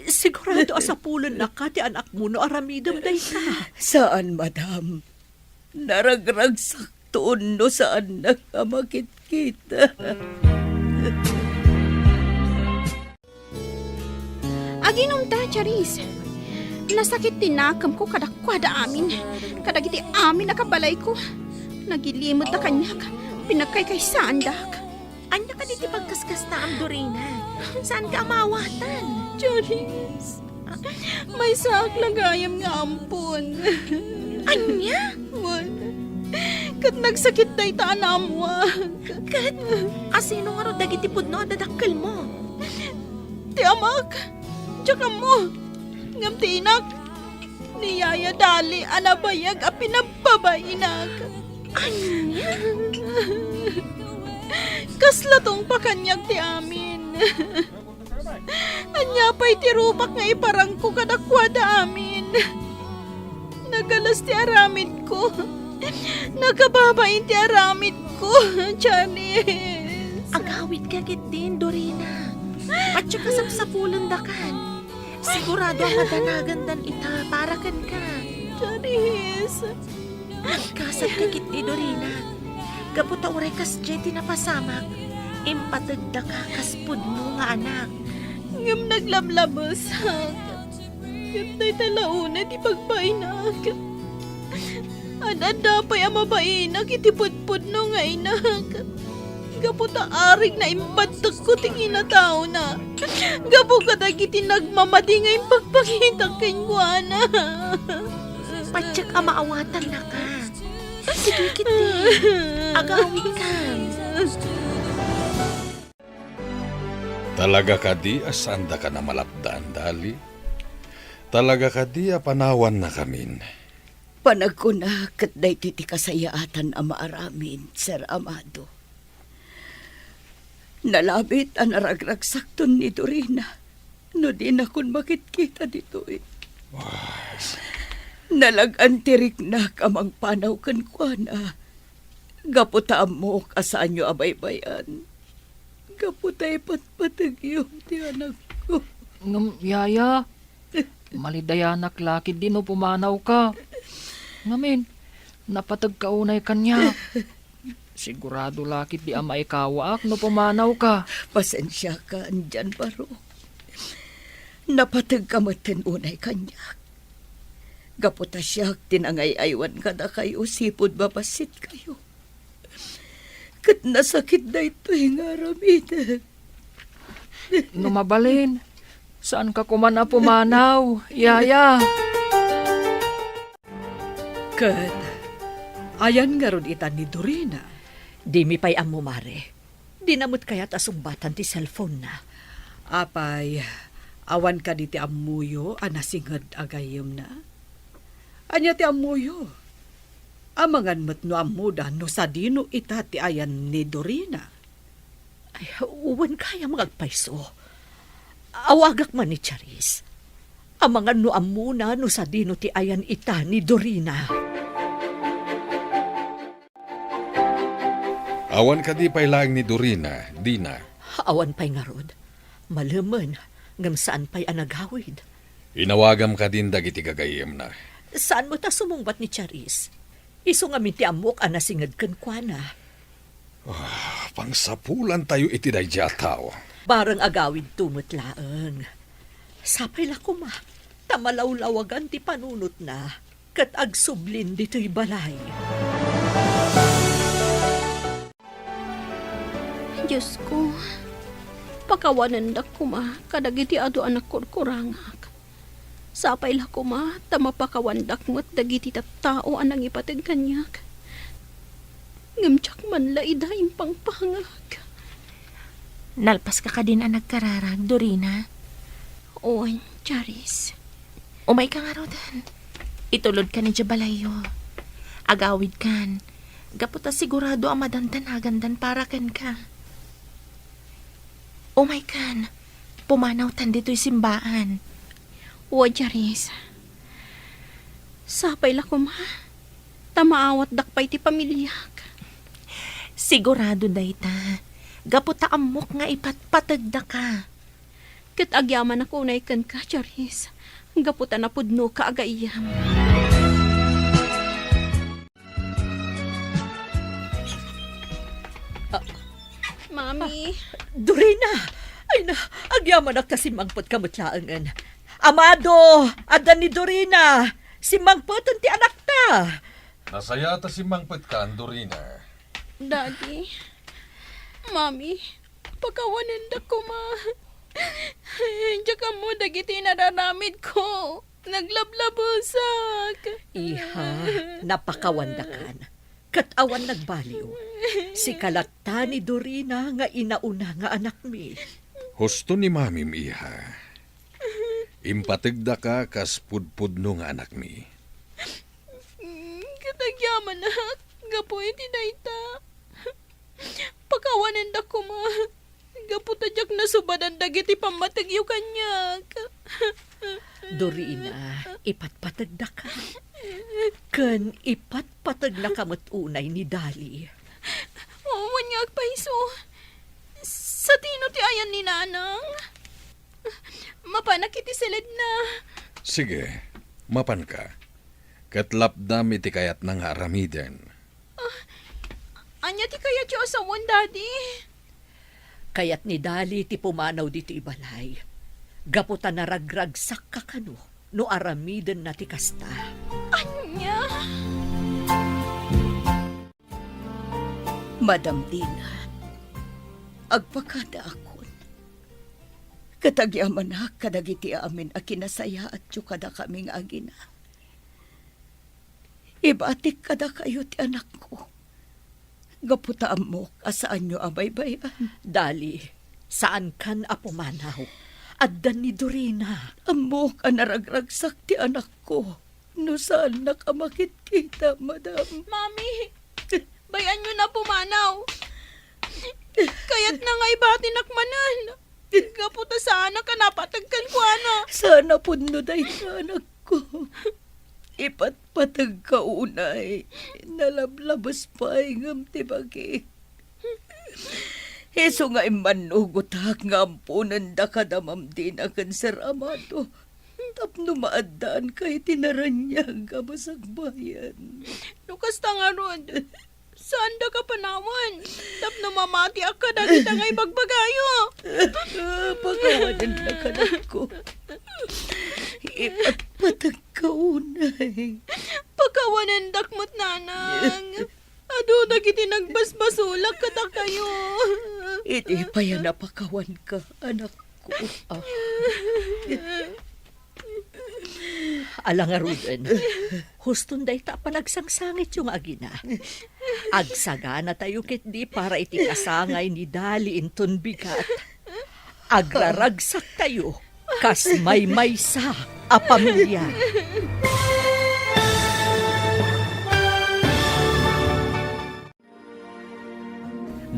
Sigurado a sapulennaka ti anakmo no aramidem dayta. Saan, madam. Naragragsakton no saannak a makitkita. Aginumta, Charis. Nasakit ti nakemko kadakuada amin, kadagiti amin a kabalayko. Nagilimedda kaniak, pinagkaykaysaandak. Ania kadi ti pagkaskastaam, Dorina? Saanka a maawatan? Charis, Maysaak la gayam nga ampon. Ania? Wen, ket nagsakit dayta a naammoak. Ket asino ngarud dagiti pudno a dadakkelmo? Ti amak, diak ammo. Ngem ti inak, ni Yaya Dali a nabayag a pinagbabainak. Ania? Kasla tungpa kaniak ti amin. Ania pay ti rupok nga iparangko kadakuada amin? Nagalas ti aramidko. Nakababain ti aramidko, Janice. Agawidka ketdin, Dorina. Patio kasapsapulendakan. Sigurado a madanagandan ita para kenka. Janice. Nagkasat ka ketdi, Dorina. Gapu ta uray kasdiay ti napasamak, impategdaka kas pudno nga anak. Ngem naglamlabesak. Ket dayta la unay ti pagbainak. Ad-adda pay a mabainak iti pudpudno nga inak. Gapu ta arigna imbadtekko ti kinataona. Gapu kadagiti nagmamadi nga impagpakita kenkuana. Patiek a maawatannaka. Sige, ketdi. Agawidkan. Talaga kadi a saandaka a malapdan, Dali? Talaga kadi a panawannakamin? Panagkuna ket daytoy ti kasayaatan a maaramid, Sir Amado. Nalabit a naragragsakton ni Dorina no dinakon makitkita ditoy. Ah. Nalag-an ti riknak a mangpanaw kenkuana. Gapu ta ammok a saanyo a baybay-an. Gapu ta ipatpategyo ti anakko. Ngem, Yaya, malidayanak la ketdi no pumanawka. Ngamin, napategka unay kaniak. Sigurado la ketdi a maikawaak no pumanawka. Pasensiakan diay barok. Napategka metten unay kaniak. Gapu ta siak ti nangay-aywan kadakayo sipud mabassitkayo. Ket nasakit daytoy nga aramidek. No mabalin, saanka koma a pumanaw, Yaya. Ket ayan ngarud ita ni Dorina? Dimi pay ammo, Mare. Dina met kayat a sungbatan ti cellphone-na. Apay, awan kadi ti ammoyo a nasinged a gayyemna? Ania ti ammoyo? Amangan met no ammoda no sadino ita ti ayan ni Dorina. Ay, wen gayam nga agpayso. Awagak man ni Charis. Amangan no ammona no sadino ti ayan ita ni Dorina. Awan kadi pay laeng ni Dorina, Dina? Awan pay ngarud. Malemen, ngem saan pay a nagawid. Inawagam kadin dagiti gagayyemna. Saan met a sumungbat ni Charis? Isu ngamin ti ammok a nasinged kenkuana. Ah, pangsapulantayo iti daydiay a tao. Bareng agawidto met laeng. Sapay la koma, ta malawlawagan ti panunotna, ket agsublin ditoy balay. Diosko, pakawanendak koma kadagiti adu a nakurkurangak. Sapay la koma ta mapakawandak met dagiti tattao a nangipateg kaniak. Ngem diak man la ida impangpangag. Nalpaska kadin a nagkararag, Dorina? Wen, Charis. Umayka ngaruden. Itulodkan idiay balayyo. Agawidkan. Gapu ta sigurado a madandanagandan para kenka. Umaykan. Pumanawtan ditoy simbaan. Wen, Charis. Sapay la koma ta maawatdak pay ti pamiliak. Sigurado dayta. Gapu ta ammok nga ipatpategdaka. Ket agyamanak unay kenka, Charis, gapu ta napudnoka a gayyem. Ah. Mami. Ah, Dorina! Ay na, agyamanak ta simmangpetka met laengen. Amado, adda ni Dorina! Simmangpeten ti anakta! Nasayaat a simmangpetkan, Dorina. Daddy, Mami, pakawanendak koma. Diak Ammom dagiti inararamidko. Naglablabesak. Iha, napakawandakan. Ket awan nagbaliw. Sika latta ni Dorina nga inauna nga anakmi. Husto ni Mamim, iha. Impategdaka kas pudpudno nga anakmi. Mm, ket agyamanak, gapu iti dayta. Pakawanendak koma, gapu ta diak nasubadan dagiti pammategyo kaniak. Dorina, ipatpategdaka. Ken ipatpategnaka met unay ni Dali. Wen nga agpayso. Satino ti ayan ni Nanang? Mapanak iti siledna. Sige, mapanka. Ket lapdam iti kayatna nga aramiden. Ah, ania ti kayatyo a sawen, Daddy? Kayat ni Dali ti pumanaw ditoy balay. Gapu ta naragragsakka kano no aramidenna ti kasta. Ania? Madam Dina, agpakadaakon. Ket agyamanak kadagiti amin a kinasayaatyo kadakami nga agina. Ibatik kadakayo ti anakko. Gapu ta ammok a saanyo a baybay-an. Dali, saankan a pumanaw. Adda ni Dorina. Ammok a naragragsak ti anakko. No saannak a makitkita, madam. Mami, bay-anyo na pumanaw. Kayatna nga ibatinak manen. Gapu ta saanak a napateg kenkuana. Saan a pudno dayta, anakko. Ipatpategka unay. Nalablabes pay ngem ti bagik. Isu nga immannugotak nga amponendaka da Ma'am Dina ken Sir Amado tapno maaddaanka iti naraniag a masakbayan. No kasta ngarud, saandaka panawen tapno mamatiak kadagita nga ibagbagayo. Ah, pakawanennak, anakko. Ipatpategka unay. Pakawanendak met, Nanang. Adu dagiti nagbasbasolak kadakayo. Idi pay a napakawanka, anakko. Ah. Ala ngaruden, huston dayta a panagsangsangityo nga agina. Agsaganatayo ketdi para iti kasangay ni Dali inton bigat. Agraragsaktayo kas maymaysa a pamilia.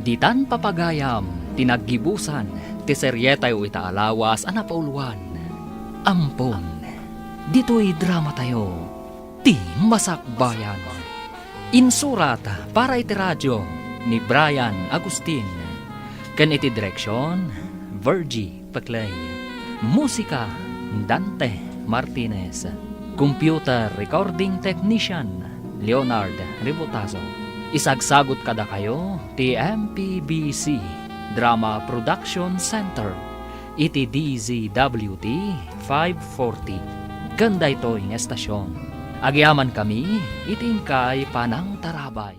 Ditan papagayam ti naggibusan ti serietayo ita a lawas a napauluan. Ampon, ditoy dramatayo, Ti Masakbayan. Insurat para iti radio ni Brian Agustin, ken iti direksion, Virgie Peclay. Musika, Dante Martinez. Computer recording technician, Leonard Ributazo. Isagsagut kadakayo ti M P B C Drama Production Center iti D Z W T five forty. Ken daytoy nga estasion, agyamankami iti inkay panangtarabay.